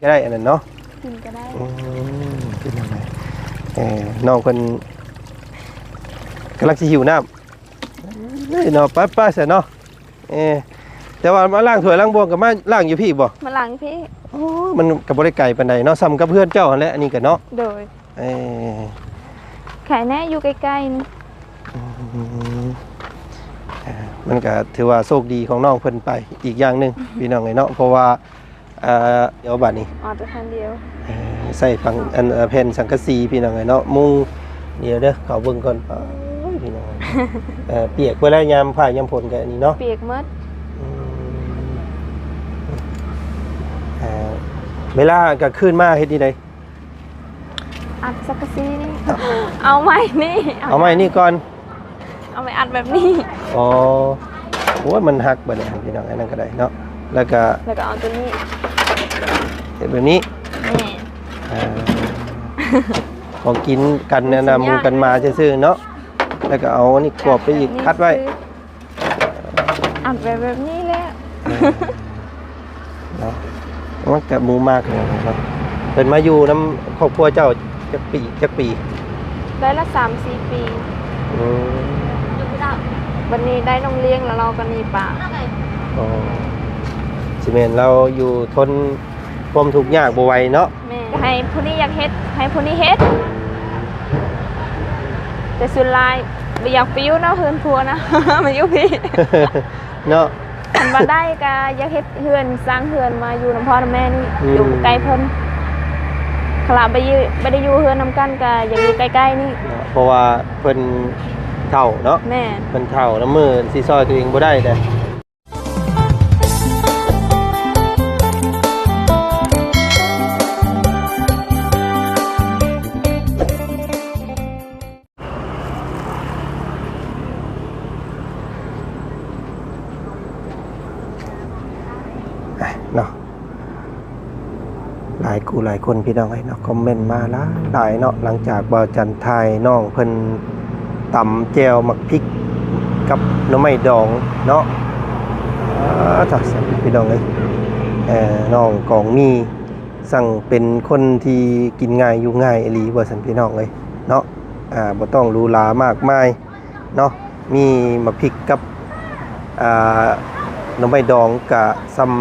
ກໍໄດ້ ອັນນັ້ນເນາະ ກິນກໍໄດ້. ອືມ ກິນໄດ້. ເອີ ນ້ອງເພິ່ນກຳລັງຊິຫິວນ້ຳ. ເອີ ເນາະ ໄປໆ ຊະເນາະ. ເອີ ແຕ່ວ່າມາລ້າງຖ້ວຍລ້າງບ່ວງກໍມາລ້າງຢູ່ພີ້ບໍ່? ມາລ້າງຢູ່ພີ້. ໂອ້ ມັນກໍບໍ່ໄດ້ໄກປານໃດເນາະ ສ່ຳກັບເຮືອນເຈົ້າຫັ້ນແຫຼະ ອັນນີ້ກໍເນາະ. ໂດຍ. ເອີ ໄຄແດ່ຢູ່ໃກ້ໆ ອືມ ເອີ ມັນກໍຖືວ່າໂຊກດີຂອງນ້ອງເພິ່ນໄປອີກຢ່າງໜຶ່ງ ພີ່ນ້ອງເອີຍເນາະ ເພາະວ່າ ເອີ ດຽວບາດນີ້ ອໍ ແຕ່ແຜ່ນດຽວ ເອີ ໃສ່ຝັ່ງ ອັນ ເອີ ແຜ່ນສັງກະສີ ພີ່ນ້ອງເອີຍເນາະ ມຸງ ດຽວເດີ ເຂົ້າເບິ່ງກ່ອນ. ໂອ້ຍ ພີ່ນ້ອງເອີຍ ເອີ ປຽກເວລາຍາມຟ້າຍາມຝົນກໍອັນນີ້ເນາະ ປຽກໝົດ. ອືມ ເອີ ເວລາກາງຄືນມາເຮັດຈັ່ງໃດ? ອັດສັງກະສີນີ້ ເອົາໄມ້ນີ້ ເອົາໄມ້ນີ້ກ່ອນ ເອົາໄມ້ອັດແບບນີ້. ອໍ ໂອ້ຍ ມັນຫັກເບິດແລ້ວ ພີ່ນ້ອງ ອັນນັ້ນກໍໄດ້ເນາະ ແລ້ວກໍ ແລ້ວກໍເອົາຕົວນີ້ ເຮັດແບບນີ້. ແມ່ນ. ເອີ ພໍກິນກັນ ອັນນ່າ ໝູ່ກັນໝາຊື່ໆເນາະ ແລ້ວກໍເອົາອັນນີ້ກວບໄປອີກ ອັດແບບນີ້ ຄັດໄວ້. ອັດໄວ້ແບບນີ້ແຫຼະ ເອີ ເນາະ ມັນກະໝູ່ມາກເນາະ. ເພິ່ນມາຢູ່ນຳຄອບຄົວເຈົ້າຈັກປີ ຈັກປີ? ໄດ້ລະສາມສີ່ປີ. ອືມ ບັດນີ້ໄດ້ນ້ອງລ້ຽງແລ້ວ ລາວກໍໜີປ່າ. ອໍ ຊິແມ່ນລາວຢູ່ທົນຄວາມທຸກຍາກບໍ່ໄຫວເນາະ. ແມ່ນ ໃຫ້ຜູ້ນີ້ຢາກເຮັດ ໃຫ້ຜູ້ນີ້ເຮັດ ແຕ່ສ່ວນຫຼາຍບໍ່ຢາກໄປຢູ່ນອກເຮືອນຜົວນະ ມາຢູ່ພີ້ເນາະ. ຄັນວ່າໄດ້ກໍຢາກເຮັດເຮືອນ ສ້າງເຮືອນມາຢູ່ນຳພໍ່ນຳແມ່ນີ້. ອືມ ຢູ່ໃກ້ເພິ່ນ ຄັນລະບໍ່ຢູ່ ບໍ່ໄດ້ຢູ່ເຮືອນນຳກັນກໍຢາກຢູ່ໃກ້ໆນີ້ເນາະ ເພາະວ່າເພິ່ນເຖົ້າເນາະ. ແມ່ນ ເພິ່ນເຖົ້າແລ້ວ ມື້ຊິຊ່ອຍຕົວເອງບໍ່ໄດ້ເດ້. ເນາະ ຫຼາຍຄູ່ຫຼາຍຄົນ ພີ່ນ້ອງເອີຍເນາະ ຄອມເມັນມາຫຼາຍໆເນາະ ຫຼັງຈາກບ່າວຈັນຖ່າຍນ້ອງເພິ່ນ ຕຳແຈ່ວໝາກພິກກັບໜໍ່ໄມ້ດອງເນາະ. ອາ ຈ້າ ພີ່ນ້ອງເອີຍ ເອີ ນ້ອງກອງມີຊ່າງເປັນຄົນທີ່ກິນງ່າຍຢູ່ງ່າຍອີ່ຫຼີວ່າຊັ້ນ ພີ່ນ້ອງເອີຍເນາະ. ອາ ບໍ່ຕ້ອງຫຼູຫຼາມາກມາຍເນາະ ມີໝາກພິກກັບ ອາ ໜໍ່ໄມ້ດອງກະຊ່ຳ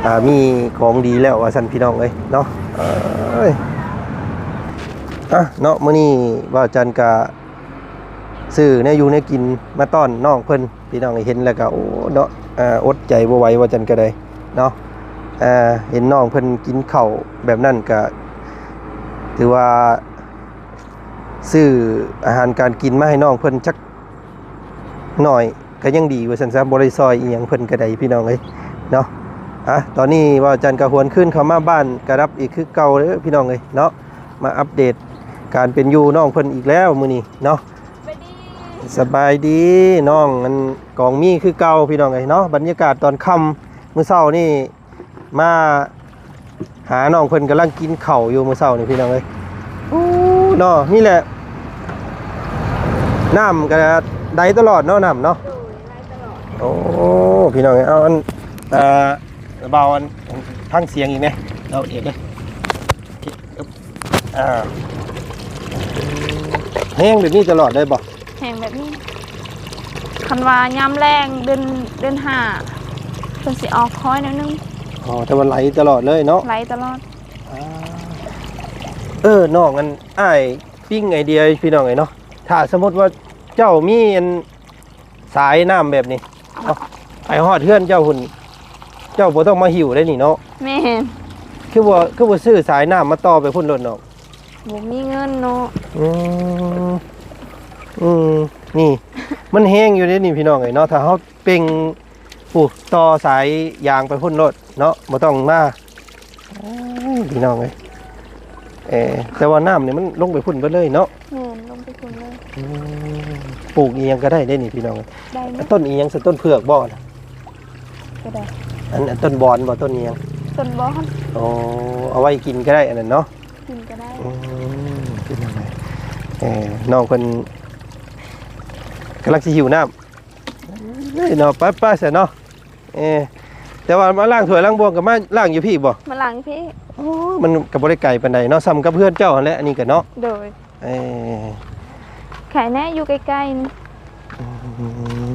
ອາ ມີຂອງດີແລ້ວວ່າຊັ້ນ ພີ່ນ້ອງເອີຍເນາະ. ເອີຍ ອະ ເນາະ ມື້ນີ້ບ່າວຈັນກະຊື້ແນວຢູ່ແນວກິນມາຕ້ອນນ້ອງເພິ່ນ ພີ່ນ້ອງເອີຍ ເຫັນແລ້ວກະ ໂອ້ ເນາະ ອາ ອົດໃຈບໍ່ໄຫວວ່າຈັ່ງໃດເນາະ. ອາ ເຫັນນ້ອງເພິ່ນກິນເຂົ້າແບບນັ້ນກະຖືວ່າ ຊື້ອາຫານການກິນມາໃຫ້ນ້ອງເພິ່ນຈັກໜ້ອຍກໍຍັງດີວ່າຊັ້ນຊະ ບໍ່ໄດ້ຊ່ອຍອີ່ຫຍັງເພິ່ນກໍໄດ້ ພີ່ນ້ອງເອີຍເນາະ. ອະ ຕອນນີ້ບ່າວຈັນກໍຫວນຄືນເຂົ້າມາບ້ານກະດັບອີກຄືເກົ່າເດີ ພີ່ນ້ອງເອີຍເນາະ. ມາອັບເດດການເປັນຢູ່ນ້ອງເພິ່ນອີກແລ້ວມື້ນີ້ເນາະ. ສະບາຍດີ ສະບາຍດີນ້ອງ ອັນ ກອງມີຄືເກົ່າ ພີ່ນ້ອງເອີຍເນາະ. ບັນຍາກາດຕອນຄ່ຳມື້ເຊົ້ານີ້ ມາຫານ້ອງເພິ່ນກຳລັງກິນເຂົ້າຢູ່ມື້ເຊົ້ານີ້ ພີ່ນ້ອງເອີຍ. ໂອ້ ເນາະ ນີ້ແຫຼະ ນ້ຳກໍໄດ້ຕະຫຼອດເນາະ ນ້ຳເນາະ. ໂອ້ ພີ່ນ້ອງເອີຍ ເອົາອັນ ເອີ ເບົາອັນ ຟັງສຽງອີກແດ່ເນາະ ເອກເອີຍ. ອ່າ ແຫ້ງແບບນີ້ຕະຫຼອດເລີຍບໍ່? ແຫ້ງແບບນີ້ ຄັນວ່າຍາມແລ້ງເດືອນ ເດືອນຫ້າ ເພິ່ນຊິອອກຄ່ອຍໜ້ອຍໜຶ່ງ. ອໍ ແຕ່ວ່າໄຫຼຕະຫຼອດເລີຍເນາະ? ໄຫຼຕະຫຼອດ. ອ່າ ເອີ ນ້ອງ ອັນ ອ້າຍປີ້ງໄອເດຍ ພີ່ນ້ອງເອີຍເນາະ. ຖ້າສົມມຸດວ່າເຈົ້າມີອັນ ສາຍນ້ຳແບບນີ້ ເອົາ ໄປຮອດເຮືອນເຈົ້າພຸ້ນ ເຈົ້າບໍ່ຕ້ອງມາຫິ້ວໄດ້ນີ້ເນາະ. ແມ່ນ. ຄືບໍ່ ຄືບໍ່ຊື້ສາຍນ້ຳມາຕໍ່ໄປພຸ້ນໂລດນ້ອງ? ບໍ່ມີເງິນເນາະ. ອືມ ອືມ ນີ້ ມັນແຮງຢູ່ເດ້ນີ້ ພີ່ນ້ອງເອີຍເນາະ. ຖ້າເຮົາເປັ່ງ ຜູ້ຕໍ່ສາຍຢາງໄປພຸ້ນໂລດເນາະ ບໍ່ຕ້ອງມາ. ໂອ້ຍ ພີ່ນ້ອງເອີຍ ເອີ ແຕ່ວ່ານ້ຳນີ້ມັນລົງໄປພຸ້ນເບິດເລີຍເນາະ? ແມ່ນ ລົງໄປພຸ້ນເລີຍ. ອືມ ປູກອີ່ຫຍັງກໍໄດ້ເດ້ນີ້ ພີ່ນ້ອງເອີຍ. ໄດ້ເນາະ. ຕົ້ນອີ່ຫຍັງຊະ? ຕົ້ນເຜືອກບໍ່ນະ? ກໍໄດ້. ອັນ ອັນຕົ້ນບອນບໍ່? ຕົ້ນອີ່ຫຍັງ? ຕົ້ນບອນ. ໂອ້ ເອົາໄວ້ກິນກໍໄດ້ ອັນນັ້ນເນາະ? ກິນກໍໄດ້. ອືມ ກິນໄດ້. ເອີ ນ້ອງເພິ່ນກຳລັງຊິຫິວນ້ຳ. ເອີ ເນາະ ໄປໆ ຊະເນາະ. ເອີ ແຕ່ວ່າມາລ້າງຖ້ວຍລ້າງບ່ວງກໍມາລ້າງຢູ່ພີ້ບໍ່? ມາລ້າງຢູ່ພີ້. ໂອ້ ມັນກໍບໍ່ໄດ້ໄກປານໃດເນາະ ສ່ຳກັບເຮືອນເຈົ້າຫັ້ນແຫຼະ ອັນນີ້ກໍເນາະ. ໂດຍ. ເອີ ໄຄແດ່ຢູ່ໃກ້ໆນີ້. ອືມ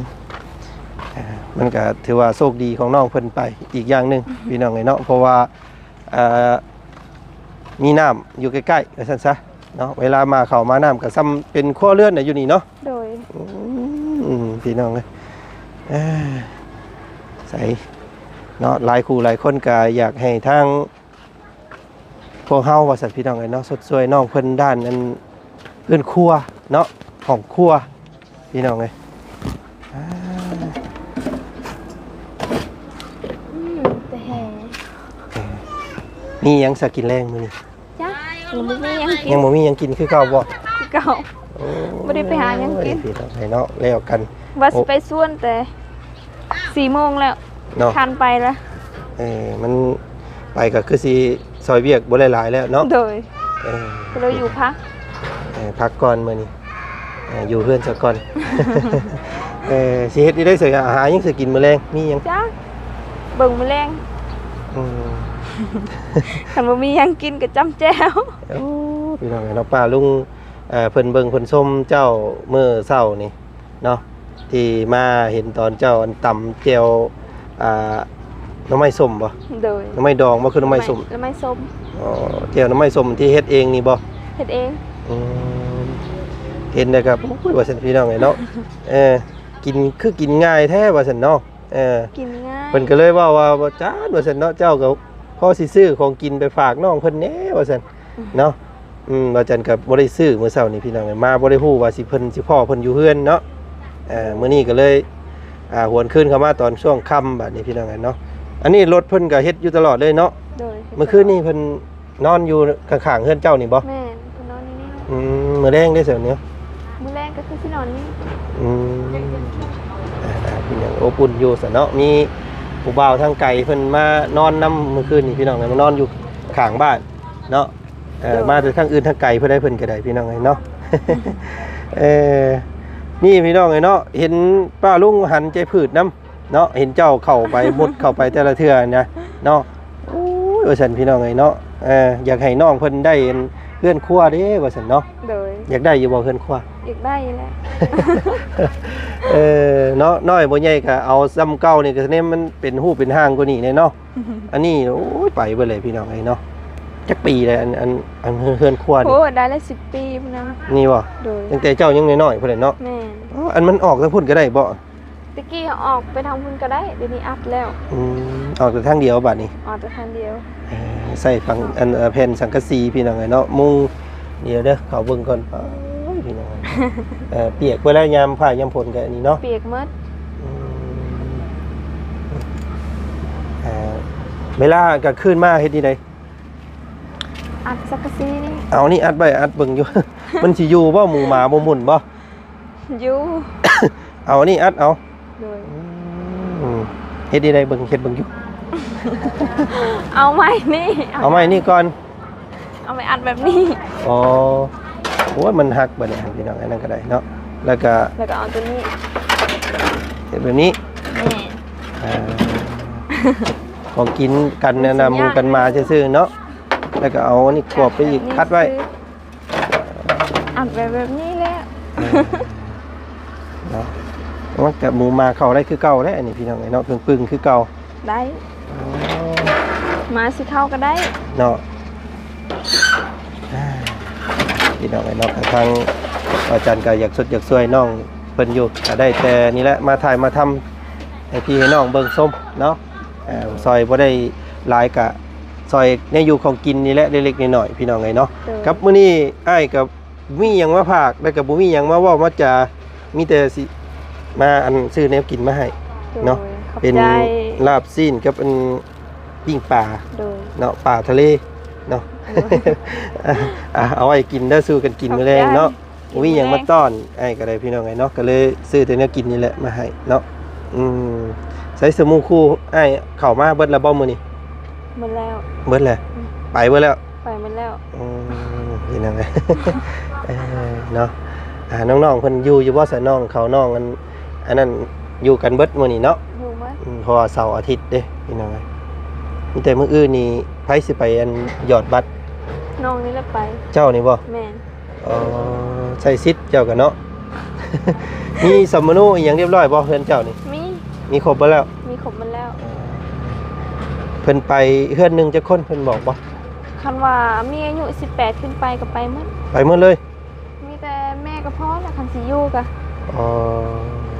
ເອີ ມັນກໍຖືວ່າໂຊກດີຂອງນ້ອງເພິ່ນໄປອີກຢ່າງໜຶ່ງ ພີ່ນ້ອງເອີຍເນາະ ເພາະວ່າ ເອີ ມີນ້ຳຢູ່ໃກ້ໆ ວ່າຊັ້ນຊະເນາະ ເວລາມາເຂົ້າມານ້ຳກໍສ່ຳເປັນຄົວເຮືອນນະຢູ່ນີ້ເນາະ. ໂດຍ. ອືມ ພີ່ນ້ອງເອີຍ ເອີ ໃສເນາະ ຫຼາຍຄູ່ຫຼາຍຄົນກໍຢາກໃຫ້ທາງ ພວກເຮົາວ່າຊັ້ນ ພີ່ນ້ອງເອີຍເນາະ ຊົດຊ່ວຍນ້ອງເພິ່ນດ້ານອັນເຮືອນຄົວເນາະ ຫ້ອງຄົວ ພີ່ນ້ອງເອີຍ. ອາ ອືມ ແຕ່ແຮງ ເອີ ມີຫຍັງຊະກິນແລງມື້ນີ້? ຈັກ ຍັງບໍ່ມີຫຍັງກິນ ຍັງບໍ່ມີຫຍັງກິນຄືເກົ່າບໍ່? ຄືເກົ່າ. ໂອ້ ບໍ່ໄດ້ໄປຫາຫຍັງກິນ ພີ່ນ້ອງເອີຍເນາະ ແລ້ວກັນ ວ່າຊິໄປສວນແຕ່ ສີ່ໂມງແລ້ວເນາະ ຄັນໄປລະ. ເອີ ມັນໄປກໍຄືຊິຊ່ອຍວຽກບໍ່ໄດ້ຫຼາຍແລ້ວເນາະ. ໂດຍ. ເອີ ກໍເລີຍຢູ່ພັກ ເອີ ພັກກ່ອນມື້ນີ້ ເອີ ຢູ່ເຮືອນຊະກ່ອນ. ເອີ ຊິເຮັດຢູ່ໄດ໋ ຊິຫາຫຍັງຊິກິນມື້ແລງ ມີຫຍັງ? ຈັກ ເບິ່ງມື້ແລງ. ອືມ ຄັນບໍ່ມີຫຍັງກິນກໍຈ້ຳແຈ່ວ. ໂອ້ ພີ່ນ້ອງເອີຍເນາະ ປ້າລຸງ ເອີ ເພິ່ນເບິ່ງເພິ່ນຊົມເຈົ້າມື້ເຊົ້ານີ້ ເນາະ ທີ່ມາເຫັນຕອນເຈົ້າອັນຕຳແຈ່ວ ອ່າ ໜໍ່ໄມ້ສົ້ມບໍ່? ໂດຍ. ໜໍ່ໄມ້ດອງບໍ່ ຄືໜໍ່ໄມ້ສົ້ມ? ໜໍ່ໄມ້ ໜໍ່ໄມ້ສົ້ມ. ອໍ ແຈ່ວໜໍ່ໄມ້ສົ້ມທີ່ເຮັດເອງນີ້ບໍ່? ເຮັດເອງ. ອືມ ເຫັນແລ້ວກໍ ໂອ້ຍ ວ່າຊັ້ນ ພີ່ນ້ອງເອີຍເນາະ. ເອີ ກິນ ຄືກິນງ່າຍແທ້ວ່າຊັ້ນເນາະ. ເອີ ກິນງ່າຍ ເພິ່ນກໍເລີຍເວົ້າວ່າ ອາຈານ ວ່າຊັ້ນເນາະ ເຈົ້າກໍພໍຊິຊື້ຂອງກິນໄປຝາກນ້ອງເພິ່ນແດ່ ວ່າຊັ້ນເນາະ. ອືມ ອາຈານກໍບໍ່ໄດ້ຊື້ມື້ເຊົ້ານີ້ ພີ່ນ້ອງເອີຍ ມາບໍ່ໄດ້ຮູ້ວ່າຊິເພິ່ນ ຊິພໍ້ເພິ່ນຢູ່ເຮືອນເນາະ. ເອີ ມື້ນີ້ກໍເລີຍ ອ່າ ຫວນຄືນເຂົ້າມາຕອນຊ່ວງຄ່ຳບາດນີ້ ພີ່ນ້ອງເອີຍເນາະ. ອັນນີ້ລົດເພິ່ນກໍເຮັດຢູ່ຕະຫຼອດເລີຍເນາະ. ໂດຍ. ມື້ຄືນນີ້ເພິ່ນ ນອນຢູ່ຂ້າງໆເຮືອນເຈົ້ານີ້ບໍ່? ແມ່ນ ເພິ່ນນອນຢູ່ນີ້. ອືມ ມື້ແລງເດ້ຊັ້ນເນາະ? ມື້ແລງກໍຄືຊິນອນນີ້. ອືມ ອ່າ ເປັນຫຍັງ ອົບອຸ່ນຢູ່ຊັ້ນເນາະ. ມີຜູ້ບ່າວທາງໄກເພິ່ນມານອນນຳມື້ຄືນນີ້ ພີ່ນ້ອງເອີຍ ມານອນຢູ່ຂ້າງບ້ານເນາະ. ເອີ ໂດຍ. ມາແຕ່ທາງອື່ນທາງໄກເພິ່ນໄດ້ ເພິ່ນກໍໄດ້ ພີ່ນ້ອງເອີຍເນາະ. ເອີ ນີ້ ພີ່ນ້ອງເອີຍເນາະ ເຫັນປ້າລຸງຫັນໃຈພືດນຳ ເນາະ ເຫັນເຈົ້າເຂົ້າໄປ ມຸດເຂົ້າໄປແຕ່ລະເທື່ອນະເນາະ. ໂອ້ຍ ວ່າຊັ້ນ ພີ່ນ້ອງເອີຍເນາະ ເອີ ຢາກໃຫ້ນ້ອງເພິ່ນໄດ້ເຮືອນຄົວເດ້ ວ່າຊັ້ນເນາະ. ໂດຍ. ຢາກໄດ້ຢູ່ບໍ່ເຮືອນຄົວ? ຢາກໄດ້ຢູ່ແຫຼະ. ເອີ ເນາະ ນ້ອຍບໍ່ໃຫຍ່ກໍເອົາສ່ຳເກົ່ານີ້ ກໍແນມມັນເປັນຮູບເປັນຮ່າງກວ່ານີ້ແດ່ເນາະ. ອັນນີ້ ໂອ້ຍ ໄປເບິດເລີຍ ພີ່ນ້ອງເອີຍເນາະ. ຈັກປີແລ້ວ ອັນ ອັນ ອັນເຮືອນຄົວນີ້? ໂອ້ ໄດ້ຫຼາຍສິບປີພຸ້ນນະ. ນີ້ບໍ່? ໂດຍ. ຕັ້ງແຕ່ເຈົ້າຍັງນ້ອຍໆພຸ້ນແຫຼະເນາະ. ແມ່ນ. ອໍ ອັນມັນອອກທາງພຸ້ນກໍໄດ້ບໍ່? ແຕ່ກີ້ອອກໄປທາງພຸ້ນກໍໄດ້ ດຽວນີ້ອັດແລ້ວ. ອືມ ອອກແຕ່ທາງດຽວບາດນີ້. ອອກແຕ່ທາງດຽວ. ເອີ ໃສ່ຝັ່ງ ອັນ ເອີ ແຜ່ນສັງກະສີ ພີ່ນ້ອງເອີຍເນາະ ມຸງ. ດຽວເດີ ເຂົ້າເບິ່ງກ່ອນ. ໂອ້ຍ ພີ່ນ້ອງ ເອີ ປຽກເບິດແລ້ວ ຍາມຟ້າຍາມຝົນກໍອັນນີ້ເນາະ. ປຽກໝົດ. ອືມ ເອີ ເວລາກາງຄືນມາເຮັດຈັ່ງໃດ? ອັດສັງກະສີນີ້. ເອົານີ້ອັດໄວ້ ອັດເບິ່ງຢູ່ ມັນຊິຢູ່ບໍ່? ໝູໝາບໍ່ໝຸ່ນບໍ່? ຢູ່. ເອົານີ້ອັດເອົາ. ໂດຍ. ອືມ ເຮັດໄດ້ເບິ່ງ ເຮັດເບິ່ງຢູ່. ເອົາໄມ້ນີ້ ເອົາໄມ້ນີ້ກ່ອນ ເອົາໄມ້ອັດແບບນີ້. ອໍ ໂອ້ຍ ມັນຫັກບາດນີ້ ພີ່ນ້ອງ ອັນນັ້ນກໍໄດ້ເນາະ. ແລ້ວກໍ ແລ້ວກໍເອົາຕົວນີ້ ເຮັດແບບນີ້. ແມ່ນ. ອ່າ ຂອງກິນກັນ ມັນຊິຍາກ ນະ ໝູກັນໝາຊື່ໆເນາະ. ແລ້ວກໍເອົາອັນນີ້ກວບໄປອີກ ອັດແບບນີ້ ຄັດໄວ້. ອັດແບບ ແບບນີ້ແຫຼະ ເອີ ເນາະ. ມັນກໍໝູໝາເຂົ້າໄດ້ຄືເກົ່າແຫຼະ ອັນນີ້ ພີ່ນ້ອງເອີຍເນາະ ເພິ່ງປຶ້ງຄືເກົ່າ. ໄດ້. ອໍ ໝາຊິເຂົ້າກໍໄດ້ເນາະ. ອ່າ ພີ່ນ້ອງເອີຍເນາະ ທາງອາຈານກໍຢາກຊົດຢາກຊ່ວຍນ້ອງເພິ່ນຢູ່ ກໍໄດ້ແຕ່ນີ້ແຫຼະ ມາຖ່າຍມາທຳໃຫ້ພີ່ໃຫ້ນ້ອງເບິ່ງຊົມເນາະ. ເອີ ຊ່ອຍບໍ່ໄດ້ຫຼາຍ ກະຊ່ອຍແນວຢູ່ຂອງກິນນີ້ແຫຼະ ເລັກໆນ້ອຍໆ ພີ່ນ້ອງເອີຍເນາະ. ໂດຍ. ກັບມື້ນີ້ອ້າຍກໍບໍ່ມີຫຍັງມາຝາກ ແລ້ວກໍບໍ່ມີຫຍັງມາເວົ້າມາຈາ ມີແຕ່ຊິມາ ອັນ ຊື້ແນວກິນມາໃຫ້ເນາະ. ໂດຍ. ຂອບໃຈ. ເປັນລາບຊີ້ນກັບ ອັນ ປີ້ງປາ. ໂດຍ. ເນາະ ປາທະເລເນາະ. ໂດຍ. ອ່າ ເອົາໄວ້ກິນເດີ ສູ່ກັນກິນມື້ແລງເນາະ. ຂອບໃຈ. ບໍ່ມີຫຍັງມາຕ້ອນອ້າຍກໍໄດ້ ພີ່ນ້ອງເອີຍເນາະ ກໍເລີຍຊື້ແຕ່ແນວກິນນີ້ແຫຼະມາໃຫ້ເນາະ. ອືມ ໃສສະໝູ່ຄູ່ອ້າຍເຂົ້າມາເບິດແລ້ວບໍ່ມື້ນີ້? ເບິດແລ້ວ. ເບິດແລ້ວ. ອືມ ໄປເບິດແລ້ວ. ໄປໝົດແລ້ວ. ອືມ ພີ່ນ້ອງເອີຍ ເອີ ເນາະ. ອ່າ ນ້ອງໆເພິ່ນຢູ່ຢູ່ບໍ່ຊະ ນ້ອງເຂົາ ນ້ອງ ອັນ ອັນນັ້ນ ຢູ່ກັນເບິດມື້ນີ້ເນາະ? ຢູ່ໝົດ. ອືມ ເພາະວ່າເສົາອາທິດເດ້ ພີ່ນ້ອງເອີຍ. ມີແຕ່ມື້ອື່ນນີ້ ໃຜຊິໄປອັນຢອດບັດ? ນ້ອງນີ້ແຫຼະໄປ. ເຈົ້ານີ້ບໍ່? ແມ່ນ. ອໍ ໃຊ້ສິດເຈົ້າກະເນາະ. ມີສຳມະໂນອີ່ຫຍັງຮຽບຮ້ອຍບໍ່ເຮືອນເຈົ້ານີ້? ມີ. ມີຄົບເບິດແລ້ວ? ມີຄົບໝົດແລ້ວ. ເອີ ເພິ່ນໄປເຮືອນໜຶ່ງຈັກຄົນ ເພິ່ນບອກບໍ່? ຄັນວ່າມີອາຍຸສິບແປດຂຶ້ນໄປກະໄປໝົດ. ໄປໝົດເລີຍ? ມີແຕ່ແມ່ກັບພໍ່ແຫຼະ ຄັນຊິຢູ່ກະ. ອໍ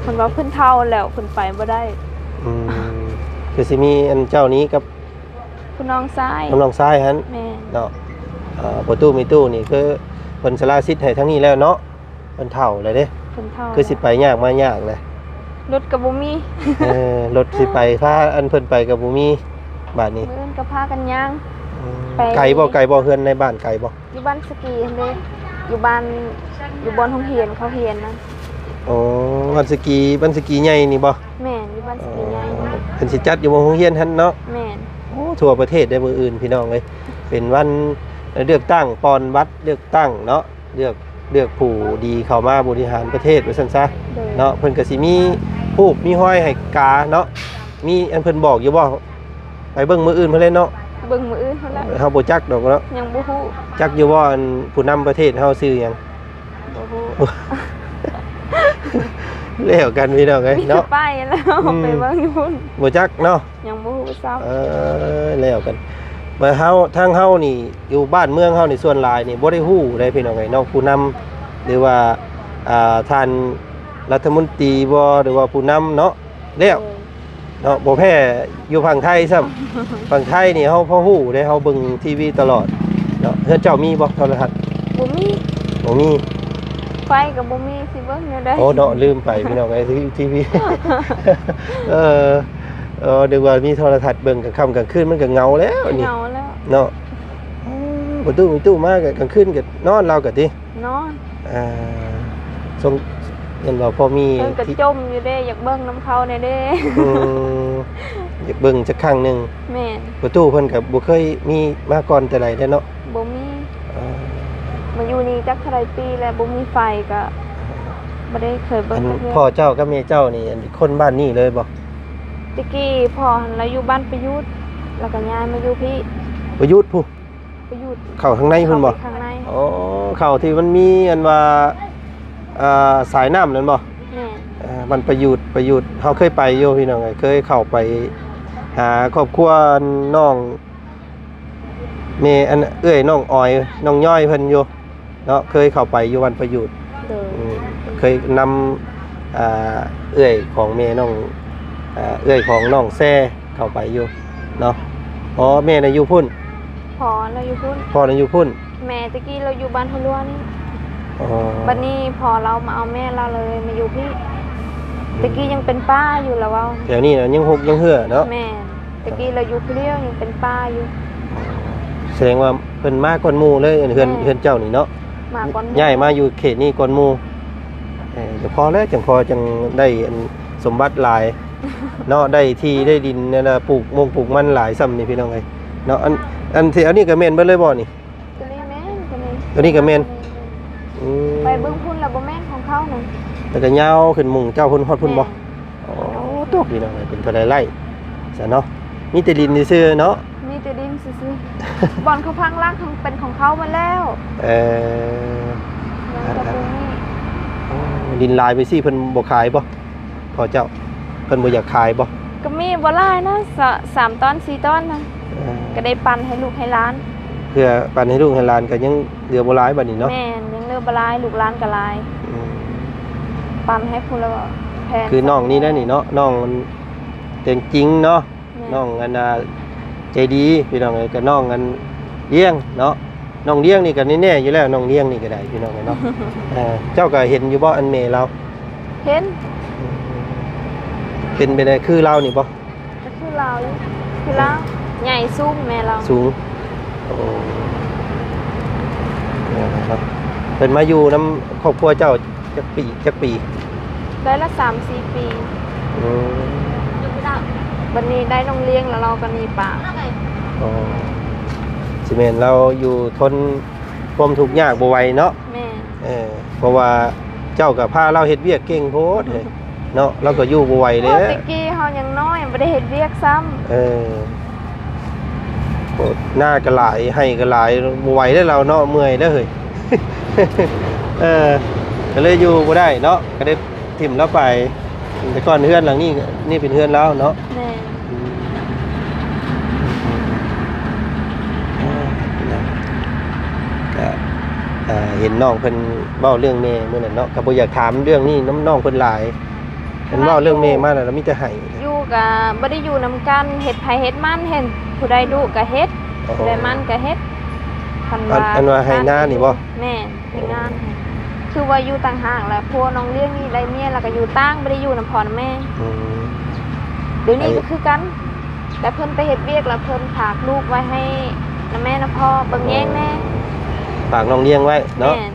ເພິ່ນວ່າເພິ່ນເຖົ້າແລ້ວ ເພິ່ນໄປບໍ່ໄດ້. ອືມ ຄືຊິມີອັນເຈົ້ານີ້ກັບຜູ້ນ້ອງຊາຍ ກັບນ້ອງຊາຍຫັ້ນ. ແມ່ນ. ເນາະ ເອີ ພໍ່ຕູ້ແມ່ຕູ້ນີ້ຄືເພິ່ນສະຫຼະສິດໃຫ້ທາງນີ້ແລ້ວເນາະ. ເພິ່ນເຖົ້າແລ້ວເດ້ ເພິ່ນເຖົ້າ ຄືຊິໄປຍາກມາຍາກແຫຼະ. ລົດກະບໍ່ມີ. ເອີ ລົດຊິໄປ ພາອັນເພິ່ນໄປກະບໍ່ມີບາດນີ້. ມື້ອື່ນກະພາກັນຍ່າງ. ອືມ ໄປ ໄກບໍ່ ໄກບໍ່ ເຮືອນໃນບ້ານໄກບໍ່? ຢູ່ບ້ານສະກີຫັ້ນເດ້ ຢູ່ບ້ານ ຢູ່ບ່ອນໂຮງຮຽນເຂົາຮຽນນະ. ອໍ ບ້ານສະກີ ບ້ານສະກີໃຫຍ່ນີ້ບໍ່? ແມ່ນ ຢູ່ບ້ານສະກີໃຫຍ່. ອໍ ເພິ່ນຊິຈັດຢູ່ບ່ອນໂຮງຮຽນຫັ້ນເນາະ? ແມ່ນ. ໂອ້ ທົ່ວປະເທດເດ້ມື້ອື່ນພີ່ນ້ອງເອີຍ ເປັນວັນເລືອກຕັ້ງ ປ່ອນບັດເລືອກຕັ້ງເນາະ ເລືອກ ເລືອກຜູ້ດີເຂົ້າມາບໍລິຫານປະເທດວ່າຊັ້ນຊະ. ໂດຍ. ເນາະ ເພິ່ນກະຊິມີຮູບມີຮອຍໃຫ້ກາເນາະ. ມີອັນເພິ່ນບອກຢູ່ບໍ່? ໄປເບິ່ງມື້ອື່ນພຸ້ນແຫຼະເນາະ. ເບິ່ງມື້ອື່ນພຸ້ນແຫຼະ. ເຮົາບໍ່ຈັກດອກເນາະ ຍັງບໍ່ຮູ້. ຈັກຢູ່ບໍ່ ອັນຜູ້ນຳປະເທດເຮົາຊື່ຫຍັງ? ບໍ່ຮູ້. ແລ້ວກັນພີ່ນ້ອງເອີຍເນາະ ມີແຕ່ໄປແລ້ວ. ອືມ ໄປເບິ່ງຢູ່ພຸ້ນ ບໍ່ຈັກເນາະ. ຍັງບໍ່ຮູ້ຊ້ຳ. ເອີ ແລ້ວກັນ ບາດເຮົາ ທາງເຮົານີ້ ຢູ່ບ້ານເມືອງເຮົານີ້ ສ່ວນຫຼາຍນີ້ບໍ່ໄດ້ຮູ້ເດ້ພີ່ນ້ອງເອີຍເນາະ ຜູ້ນຳ ຫຼືວ່າ ອ່າ ທ່ານລັດຖະມົນຕີບໍ່ ຫຼືວ່າຜູ້ນຳເນາະ. ແລ້ວ ໂດຍ ເນາະ ບໍ່ແພ້ຢູ່ຝັ່ງໄທຊ້ຳ. ຝັ່ງໄທນີ້ເຮົາພໍຮູ້ເດ້ ເຮົາເບິ່ງທີວີຕະຫຼອດເນາະ. ເຮືອນເຈົ້າມີບໍ່ໂທລະທັດ? ບໍ່ມີ. ບໍ່ມີ. ໄຟກະບໍ່ມີ ຊິເບິ່ງແນວໃດ? ໂອ້ເນາະ ລືມໄປພີ່ນ້ອງເອີຍ ທີ ທີວີ ເອີ ເອີ ນຶກວ່າມີໂທລະທັດເບິ່ງກາງຄ່ຳກາງຄືນ ມັນກະເຫງົາແລ້ວນີ້ ເຫງົາແລ້ວເນາະ. ອືມ ປະຕູມີຕູ້ມາກະກາງຄືນກະນອນລາວກະຕິ ນອນ. ອ່າ ຊົງ ເຫັນວ່າພໍມີ ເພິ່ນກະຈົ່ມຢູ່ເດ້ ຢາກເບິ່ງນຳເຂົາແດ່ເດ້. ອືມ ຢາກເບິ່ງຈັກຄັ້ງໜຶ່ງ. ແມ່ນ. ປະຕູເພິ່ນກະບໍ່ເຄີຍມີມາກ່ອນແຕ່ໃດແທ້ເນາະ? ບໍ່ມີ. ເອີ ມາຢູ່ນີ້ຈັກເທົ່າໃດປີແລ້ວ ບໍ່ມີໄຟກະບໍ່ໄດ້ເຄີຍເບິ່ງຈັກເທື່ອ. ພໍ່ເຈົ້າກັບແມ່ເຈົ້ານີ້ ອັນ ຄົນບ້ານນີ້ເລີຍບໍ່? ແຕ່ກີ້ພໍ່ຫັ້ນລະຢູ່ບ້ານປະຍຸດ ລະກະຍ້າຍມາຢູ່ພີ້. ປະຍຸດພຸ້ນ? ປະຍຸດ. ເຂົ້າທາງໃນພຸ້ນບໍ່? ເຂົ້າໄປທາງໃນ. ອໍ ເຂົ້າທີ່ມັນມີອັນວ່າ ອ່າ ສາຍນ້ຳນັ້ນບໍ່? ແມ່ນ. ອ່າ ບ້ານປະຍຸດ ປະຍຸດ ເຮົາເຄີຍໄປຢູ່ພີ່ນ້ອງເອີຍ ເຄີຍເຂົ້າໄປຫາຄອບຄົວນ້ອງ ແມ່ ອັນ ເອື້ອຍນ້ອງອອຍ ນ້ອງຍ້ອຍເພິ່ນຢູ່ເນາະ ເຄີຍເຂົ້າໄປຢູ່ບ້ານປະຍຸດ. ໂດຍ. ອືມ ເຄີຍນຳ ອ່າ ເອື້ອຍຂອງແມ່ນ້ອງ ອ່າ ເອື້ອຍຂອງນ້ອງແຊເຂົ້າໄປຢູ່ເນາະ. ອໍ ແມ່ນະຢູ່ພຸ້ນ? ພໍ່ນະຢູ່ພຸ້ນ. ພໍ່ນະຢູ່ພຸ້ນ. ແມ່ແຕ່ກີ້ລາວຢູ່ບ້ານຫົວຫຼວງນີ້. ອໍ ບັດນີ້ພໍ່ລາວມາເອົາແມ່ລາວເລີຍມາຢູ່ພີ້. ອືມ ແຕ່ກີ້ຍັງເປັນປ່າຢູ່ລາວເວົ້າ. ແຖວນີ້ນະຍັງຮົກຍັງເຮື້ອເນາະ? ແມ່ນ. ແຕ່ກີ້ລາວຢູ່ຜູ້ດຽວຍັງເປັນປ່າຢູ່. ສະແດງວ່າເພິ່ນມາກ່ອນໝູ່ເລີຍ ເຮືອນ ແມ່ນ ເຮືອນເຈົ້ານີ້ເນາະ? ມາກ່ອນໝູ່. ຍ້າຍມາຢູ່ເຂດນີ້ກ່ອນໝູ່. ເອີ ເອີ ພໍແລ້ວ ຈັ່ງພໍຈັ່ງໄດ້ອັນສົມບັດຫຼາຍເນາະ ໄດ້ທີ່ໄດ້ດິນນັ້ນລະ ປູກມົງປູກມັນຫຼາຍຊ້ຳນີ້ພີ່ນ້ອງເອີຍເນາະ. ອັນ ອັນທີ່ ອັນນີ້ກະແມ່ນເບິດເລີຍບໍ່ນີ້? ໂຕນີ້ແມ່ນ ໂຕນີ້ ໂຕນີ້ກະແມ່ນ. ອືມ ໄປເບິ່ງພຸ້ນລະບໍ່ແມ່ນຂອງເຂົານັ້ນ. ແລ້ວກະຍາວຂຶ້ນມຸງເຈົ້າພຸ້ນ ຮອດພຸ້ນບໍ່? ແມ່ນ. ໂອ້ ໂຕ ພີ່ນ້ອງເອີຍ ເປັນເທົ່າໃດໄຮ່ຊະເນາະ? ມີແຕ່ດິນຊື່ໆເນາະ? ມີແຕ່ດິນຊື່ໆ. ບ່ອນເຂົາພັງຫຼັກຫັ້ນເປັນຂອງເຂົາໝົດແລ້ວ. ເອີ ຍັງແຕ່ບໍ່ມີ. ໂອ້ ດິນຫຼາຍໄປຊີ້ ເພິ່ນບໍ່ຂາຍບໍ່? ພໍ່ເຈົ້າ ເພິ່ນບໍ່ຢາກຂາຍບໍ່? ກະມີ ບໍ່ຫຼາຍນະ ສາມ ສາມຕອນ ສີ່ຕອນນະ. ເອີ ກະໄດ້ປັນໃຫ້ລູກໃຫ້ຫຼານ. ເພື່ອປັນໃຫ້ລູກໃຫ້ຫຼານ ກະຍັງເຫຼືອບໍ່ຫຼາຍບາດນີ້ເນາະ? ແມ່ນ ຍັງເຫຼືອບໍ່ຫຼາຍ ລູກຫຼານກະຫຼາຍ. ອືມ ປັນໃຫ້ຜູ້ລະແຜ່ນ. ຄືນ້ອງນີ້ແຫຼະນີ້ເນາະ ນ້ອງແຕ່ງຈິງເນາະ. ແມ່ນ. ນ້ອງອັນນ່າ ໃຈດີພີ່ນ້ອງເອີຍ ກະນ້ອງອັນລ້ຽງເນາະ. ນ້ອງລ້ຽງນີ້ກະແນ່ໆຢູ່ແລ້ວ ນ້ອງລ້ຽງນີ້ກະໄດ້ພີ່ນ້ອງເອີຍເນາະ. ເອີ ເຈົ້າກະເຫັນຢູ່ບໍ່ ອັນແມ່ລາວ? ເຫັນ. ເປັນໄປໄດ້ຄືລາວນີ້ບໍ່? ກະຄືລາວຢູ່ ຄືລາວ. ໃຫຍ່ສູງແມ່ລາວ. ສູງ. ໂອ້ ເພິ່ນມາຢູ່ນຳຄອບຄົວເຈົ້າຈັກປີ ຈັກປີ? ໄດ້ລະສາມສີ່ປີ. ອືມ ບັດນີ້ໄດ້ນ້ອງລ້ຽງລະລາວກະໜີປ່າ. ອໍ ຊິແມ່ນລາວຢູ່ທົນຄວາມທຸກຍາກບໍ່ໄຫວເນາະ? ແມ່ນ. ເອີ ເພາະວ່າເຈົ້າກະພາລາວເຮັດວຽກເກັ່ງໂພດເອີຍ. ເນາະ ລາວກໍຢູ່ບໍ່ໄຫວແລ້ວ. ໂອ້ ແຕ່ກີ້ເຮົາຍັງນ້ອຍ ບໍ່ໄດ້ເຮັດວຽກຊ້ຳ. ເອີ ໂອ້ ນາກໍຫຼາຍ ໄຮ່ກໍຫຼາຍ ບໍ່ໄຫວແລ້ວລາວເນາະ ເມື່ອຍແລ້ວເຮີ້ຍ. ເອີ ກໍເລີຍຢູ່ບໍ່ໄດ້ເນາະ ກໍໄດ້ຖິ້ມລາວໄປ. ແຕ່ກ່ອນເຮືອນຫຼັງນີ້ ນີ້ເປັນເຮືອນລາວເນາະ. ແມ່ນ. ອືມ ກໍ ອ່າ ເຫັນນ້ອງເພິ່ນເວົ້າເລື່ອງແມ່ມື້ນັ້ນເນາະ ກໍບໍ່ຢາກຖາມເລື່ອງນີ້ນຳນ້ອງເພິ່ນຫຼາຍ. ເພິ່ນເວົ້າເລື່ອງແມ່ມາແລ້ວ ລະມີແຕ່ໄຫ້. ຢູ່ກໍບໍ່ໄດ້ຢູ່ນຳກັນ ເຮັດໃຜເຮັດມັນ ເຫັນຜູ້ໃດດຸກໍເຮັດ ໂອ້ ຜູ້ໃດມັນກໍເຮັດ. ຄັນວ່າ ອັນວ່າໄຮ່ນານີ້ບໍ່? ແມ່ນ. ເຮັດງານ ຄືວ່າຢູ່ຕ່າງຫາກ ແລ້ວຜົວນ້ອງລ້ຽງນີ້ໄດ້ເມຍ ແລ້ວກໍຢູ່ຕ່າງ ບໍ່ໄດ້ຢູ່ນຳພໍ່ນຳແມ່. ອືມ ດຽວນີ້ກໍຄືກັນ ແລ້ວເພິ່ນໄປເຮັດວຽກ ແລ້ວເພິ່ນຝາກລູກໄວ້ໃຫ້ນຳແມ່ນຳພໍ່ເບິ່ງແຍງແດ່. ອໍ ຝາກນ້ອງລ້ຽງໄວ້ເນາະ. ແມ່ນ.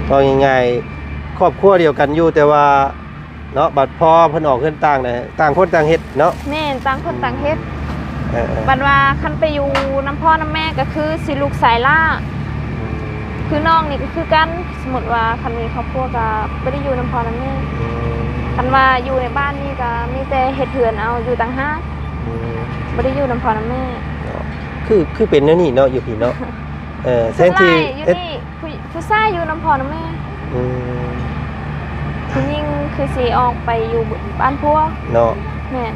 ເວົ້າງ່າຍໆ ຄອບຄົວດຽວກັນຢູ່ ແຕ່ວ່າ ເນາະ ບັດພໍເພິ່ນອອກເຮືອນຕ່າງນະ ຕ່າງຄົນຕ່າງເຮັດເນາະ. ແມ່ນ ຕ່າງຄົນຕ່າງເຮັດ. ເອີໆ ບັດວ່າຄັນໄປຢູ່ນຳພໍ່ນຳແມ່ກໍຄືຊິລູກຊາຍຫຼ້າ. ອືມ ຄືນ້ອງນີ້ກໍຄືກັນ ສົມມຸດວ່າຄັນມີຄອບຄົວກໍບໍ່ໄດ້ຢູ່ນຳພໍ່ນຳແມ່. ອືມ ຄັນວ່າຢູ່ໃນບ້ານນີ້ກໍມີແຕ່ເຮັດເຮືອນເອົາ ຢູ່ຕ່າງຫາກ. ອືມ ບໍ່ໄດ້ຢູ່ນຳພໍ່ນຳແມ່ເນາະ. ຄື ຄືເປັນແນວນີ້ເນາະ ຢູ່ພີ້ເນາະ. ເອີ ແທນທີ່ ສ່ວນຫຼາຍຢູ່ນີ້ ເຮັດ ຜູ້ ຜູ້ຊາຍຢູ່ນຳພໍ່ນຳແມ່. ອືມ ຜູ້ຍິງຄືຊິອອກໄປຢູ່ບ້ານຜົວເນາະ. ແມ່ນ.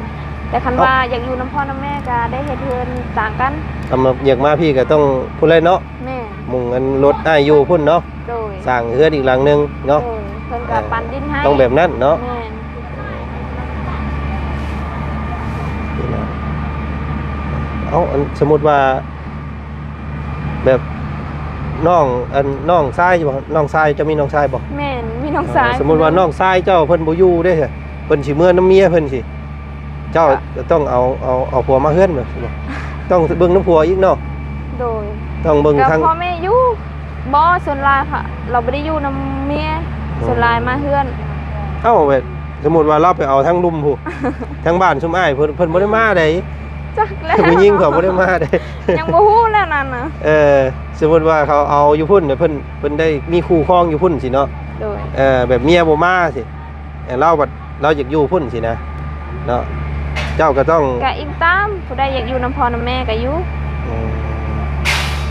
ແຕ່ຄັນວ່າຢາກຢູ່ນຳພໍ່ນຳແມ່ກໍໄດ້ເຮັດເຮືອນຕ່າງກັນ. ຄັນວ່າຢາກມາພີ້ກໍຕ້ອງພຸ້ນແຫຼະເນາະ. ແມ່ນ. ໝ່ອງອັນລົດອ້າຍຢູ່ພຸ້ນເນາະ. ໂດຍ. ສ້າງເຮືອນອີກຫຼັງໜຶ່ງເນາະ. ໂດຍ. ເພິ່ນກໍ ເອີ ປັນດິນໃຫ້. ຕ້ອງແບບນັ້ນເນາະ. ແມ່ນ. ເອົາ ອັນ ສົມມຸດວ່າ ແບບນ້ອງ ອັນ ນ້ອງຊາຍຢູ່ບໍ່? ນ້ອງຊາຍ ເຈົ້າມີນ້ອງຊາຍບໍ່? ແມ່ນ ມີນ້ອງຊາຍ. ເອີ ສົມມຸດວ່ານ້ອງຊາຍເຈົ້າເພິ່ນບໍ່ຢູ່ເດ້ ເພິ່ນຊິເມືອນຳເມຍເພິ່ນຊິ ເຈົ້າກໍຕ້ອງເອົາ ເອົາ ເອົາຜົວມາເຮືອນແມ່ນບໍ່? ຕ້ອງເບິ່ງນຳຜົວອີກເນາະ. ໂດຍ. ຕ້ອງເບິ່ງທາງ ກໍພໍ່ແມ່ຢູ່. ບໍ່ ສ່ວນຫຼາຍລາວບໍ່ໄດ້ຢູ່ນຳເມຍ. ອືມ ສ່ວນຫຼາຍມາເຮືອນ. ເອົ້າ ແບບ ສົມມຸດວ່າລາວໄປເອົາທາງລຸ່ມພຸ້ນ ທາງບ້ານຊຸມອ້າຍເພິ່ນ ເພິ່ນບໍ່ໄດ້ມາໃດ. ຈັກແລ້ວ ຜູ້ຍິງເຂົາບໍ່ໄດ້ມາໃດ. ຍັງບໍ່ຮູ້ແລ້ວນັ້ນນະ. ເອີ ສົມມຸດວ່າເຂົາເອົາຢູ່ພຸ້ນ ເພິ່ນ ເພິ່ນໄດ້ມີຄູ່ຄອງຢູ່ພຸ້ນຊິເນາະ. ໂດຍ. ເອີ ແບບເມຍບໍ່ມາຊິ ເອີ ລາວບັດ ລາວຢາກຢູ່ພຸ້ນຊິນະເນາະ. ເຈົ້າກໍຕ້ອງ ກໍອີງຕາມ ຜູ້ໃດຢາກຢູ່ນຳພໍ່ນຳແມ່ກໍຢູ່. ອືມ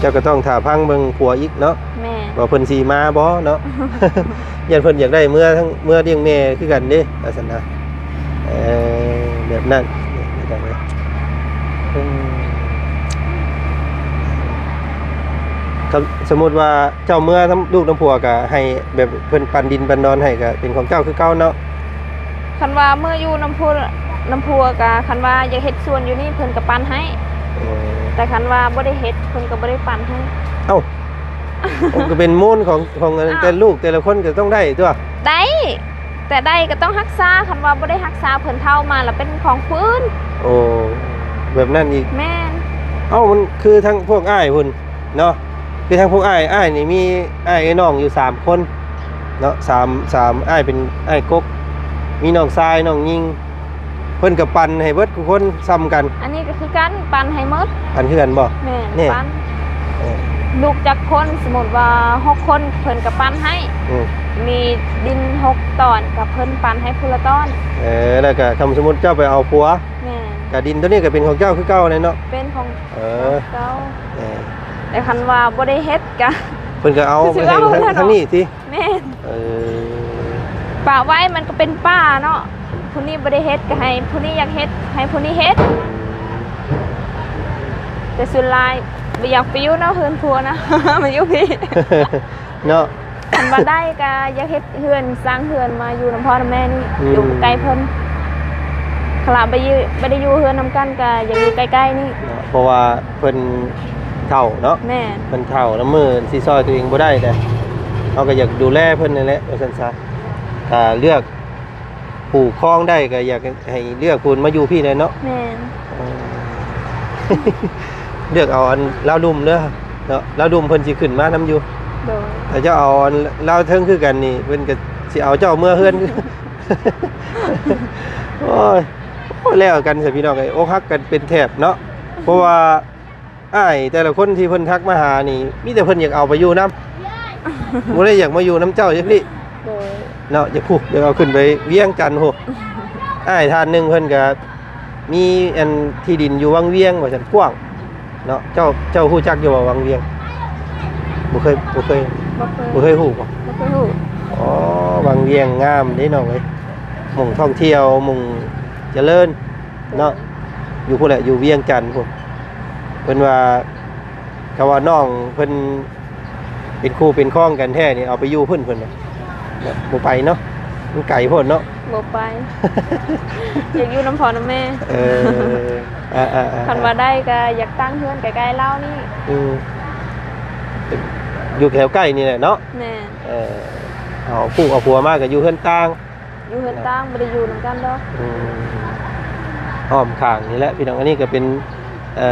ເຈົ້າກໍຕ້ອງຖ້າຟັງເບິ່ງຜົວອີກເນາະ. ແມ່ນ. ວ່າເພິ່ນຊິມາບໍ່ເນາະ. ຢ້ານເພິ່ນຢາກໄດ້ເມືອທັງ ເມືອລ້ຽງແມ່ຄືກັນເດ້ ວ່າຊັ້ນນະ. ເອີ ແບບນັ້ນ ອືມ ຄັນສົມມຸດວ່າເຈົ້າເມືອນຳລູກນຳຜົວ ກໍໃຫ້ແບບເພິ່ນປັນດິນປັນດອນໃຫ້ ກໍເປັນຂອງເຈົ້າຄືເກົ່າເນາະ. ຄັນວ່າເມືອຢູ່ນຳຜົວ ນຳຜົວກໍ ຄັນວ່າຢາກເຮັດສວນຢູ່ນີ້ ເພິ່ນກໍປັນໃຫ້. ໂອ້ ແຕ່ຄັນວ່າບໍ່ໄດ້ເຮັດ ເພິ່ນກໍບໍ່ໄດ້ປັນໃຫ້. ເອົ້າ ໂອ້ ກໍເປັນມູນຂອງ ຂອງ ອ້າວ ແຕ່ລູກແຕ່ລະຄົນກໍຕ້ອງໄດ້ຕົວະ. ໄດ້ ແຕ່ໄດ້ກໍຕ້ອງຮັກສາ ຄັນວ່າບໍ່ໄດ້ຮັກສາ ເພິ່ນເຖົ້າມາລະເປັນຂອງຜູ້ອື່ນ. ໂອ້ ແບບນັ້ນອີກ. ແມ່ນ. ເອົ້າ ມັນຄືທາງພວກອ້າຍພຸ້ນເນາະ ຄືທາງພວກອ້າຍ ອ້າຍນີ້ມີອ້າຍເອື້ອຍນ້ອງຢູ່ສາມຄົນເນາະ ສາມ ສາມ ອ້າຍເປັນອ້າຍກົກ ມີນ້ອງຊາຍ ນ້ອງຍິງ ເພິ່ນກໍປັນໃຫ້ເບິດທຸກຄົນສ່ຳກັນ. ອັນນີ້ກໍຄືກັນ ປັນໃຫ້ໝົດ. ປັນຄືກັນບໍ່? ແມ່ນ. ນີ້ ປັນ. ເອີ ລູກຈັກຄົນ? ສົມມຸດວ່າຫົກຄົນ ເພິ່ນກໍປັນໃຫ້. ອືມ ມີດິນຫົກຕອນ ກໍເພິ່ນປັນໃຫ້ຜູ້ລະຕອນ. ເອີ ແລ້ວກໍຄັນສົມມຸດເຈົ້າໄປເອົາຜົວ ແມ່ນ ກໍດິນໂຕນີ້ກໍເປັນຂອງເຈົ້າຄືເກົ່າແຫຼະເນາະ. ເປັນຂອງ ເອີ ເຈົ້າ. ເອີ ແຕ່ຄັນວ່າບໍ່ໄດ້ເຮັດກໍ ເພິ່ນກໍເອົາໄປໃຫ້ທາງນີ້ຕິ. ແມ່ນ. ເອີ ປະໄວ້ມັນກໍເປັນປ່າເນາະ ຜູ້ນີ້ບໍ່ໄດ້ເຮັດກໍໃຫ້ຜູ້ນີ້ ຢາກເຮັດໃຫ້ຜູ້ນີ້ເຮັດ. ແຕ່ສ່ວນຫຼາຍບໍ່ຢາກໄປຢູ່ເນາະ ເຮືອນຜົວນະ ມາຢູ່ພີ້ເນາະ. ຄັນວ່າໄດ້ກໍຢາກເຮັດເຮືອນ ສ້າງເຮືອນມາຢູ່ນຳພໍ່ນຳແມ່ນີ້. ອືມ ຢູ່ໃກ້ເພິ່ນ. ຄັນວ່າບໍ່ຢູ່ ບໍ່ໄດ້ຢູ່ເຮືອນນຳກັນກໍຢາກຢູ່ໃກ້ໆນີ້ເນາະ ເພາະວ່າ ເພິ່ນເຖົ້າເນາະ. ແມ່ນ. ເພິ່ນເຖົ້າແລ້ວ ມື້ຊິຊ່ອຍຕົວເອງບໍ່ໄດ້ແຫຼະ ເຮົາກໍຢາກດູແລເພິ່ນນັ້ນແຫຼະ ວ່າຊັ້ນຊະ. ຖ້າເລືອກຄູ່ຄອງໄດ້ກໍຢາກໃຫ້ເລືອກຜູ້ມາຢູ່ພີ້ແຫຼະເນາະ. ແມ່ນ. ເອີ ເລືອກເອົາອັນລາວລຸ່ມເດີເນາະ ລາວລຸ່ມເພິ່ນຊິຂຶ້ນມານຳຢູ່. ໂດຍ. ຖ້າເຈົ້າເອົາອັນລາວເທິງຄືກັນນີ້ ເພິ່ນກໍຊິເອົາເຈົ້າເມືອເຮືອນ. ໂອ້ຍ ໂອ້ ແລ້ວກັນຊະພີ່ນ້ອງເອີຍ ອົກຫັກກັນເປັນແຖບເນາະ ເພາະວ່າ ອ້າຍແຕ່ລະຄົນທີ່ເພິ່ນທັກມາຫານີ້ ມີແຕ່ເພິ່ນຢາກເອົາໄປຢູ່ນຳ ບໍ່ໄດ້ຢາກມາຢູ່ນຳເຈົ້າຈັກດີ້. ໂດຍ. ເນາະ ຢາກຮູ້ ຢາກເອົາຂຶ້ນໄປວຽງຈັນພຸ້ນ. ອ້າຍທ່ານໜຶ່ງເພິ່ນກະມີອັນທີ່ດິນຢູ່ວັງວຽງວ່າຊັ້ນ ກວ້າງເນາະ. ເຈົ້າ ເຈົ້າຮູ້ຈັກຢູ່ບໍ່ວັງວຽງ? ບໍ່ເຄີຍ ບໍ່ເຄີຍ ບໍ່ເຄີຍ ບໍ່ເຄີຍຮູ້ບໍ່? ບໍ່ເຄີຍຮູ້. ອໍ ວັງວຽງງາມເດ້ນ້ອງເອີຍ ໝ່ອງທ່ອງທ່ຽວ ໝ່ອງຈະເລີນເນາະ ເນາະ ຢູ່ພຸ້ນແຫຼະ ຢູ່ວຽງຈັນພຸ້ນ. ເພິ່ນວ່າ ກະວ່ານ້ອງເພິ່ນເປັນຄູ່ເປັນຄອງກັນແທ້ນີ້ ເອົາໄປຢູ່ພຸ້ນເພິ່ນນະ ບໍ່ໄປເນາະ ມັນໄກໂພດເນາະ. ບໍ່ໄປ ຢາກຢູ່ນຳພໍ່ນຳແມ່. ເອີ ອ່າໆໆໆ ຄັນວ່າໄດ້ກະຢາກຕັ້ງເຮືອນໃກ້ໆລາວນີ້. ອືມ ຢູ່ແຖວໃກ້ນີ້ແຫຼະເນາະ. ແມ່ນ. ເອີ ເອົາຜູ້ເອົາຜົວມາກະຢູ່ເຮືອນຕ່າງ ຢູ່ເຮືອນຕ່າງ ບໍ່ໄດ້ຢູ່ນຳກັນດອກ. ອືມ ອ້ອມຂ້າງນີ້ແຫຼະພີ່ນ້ອງ. ອັນນີ້ກະເປັນ ເອີ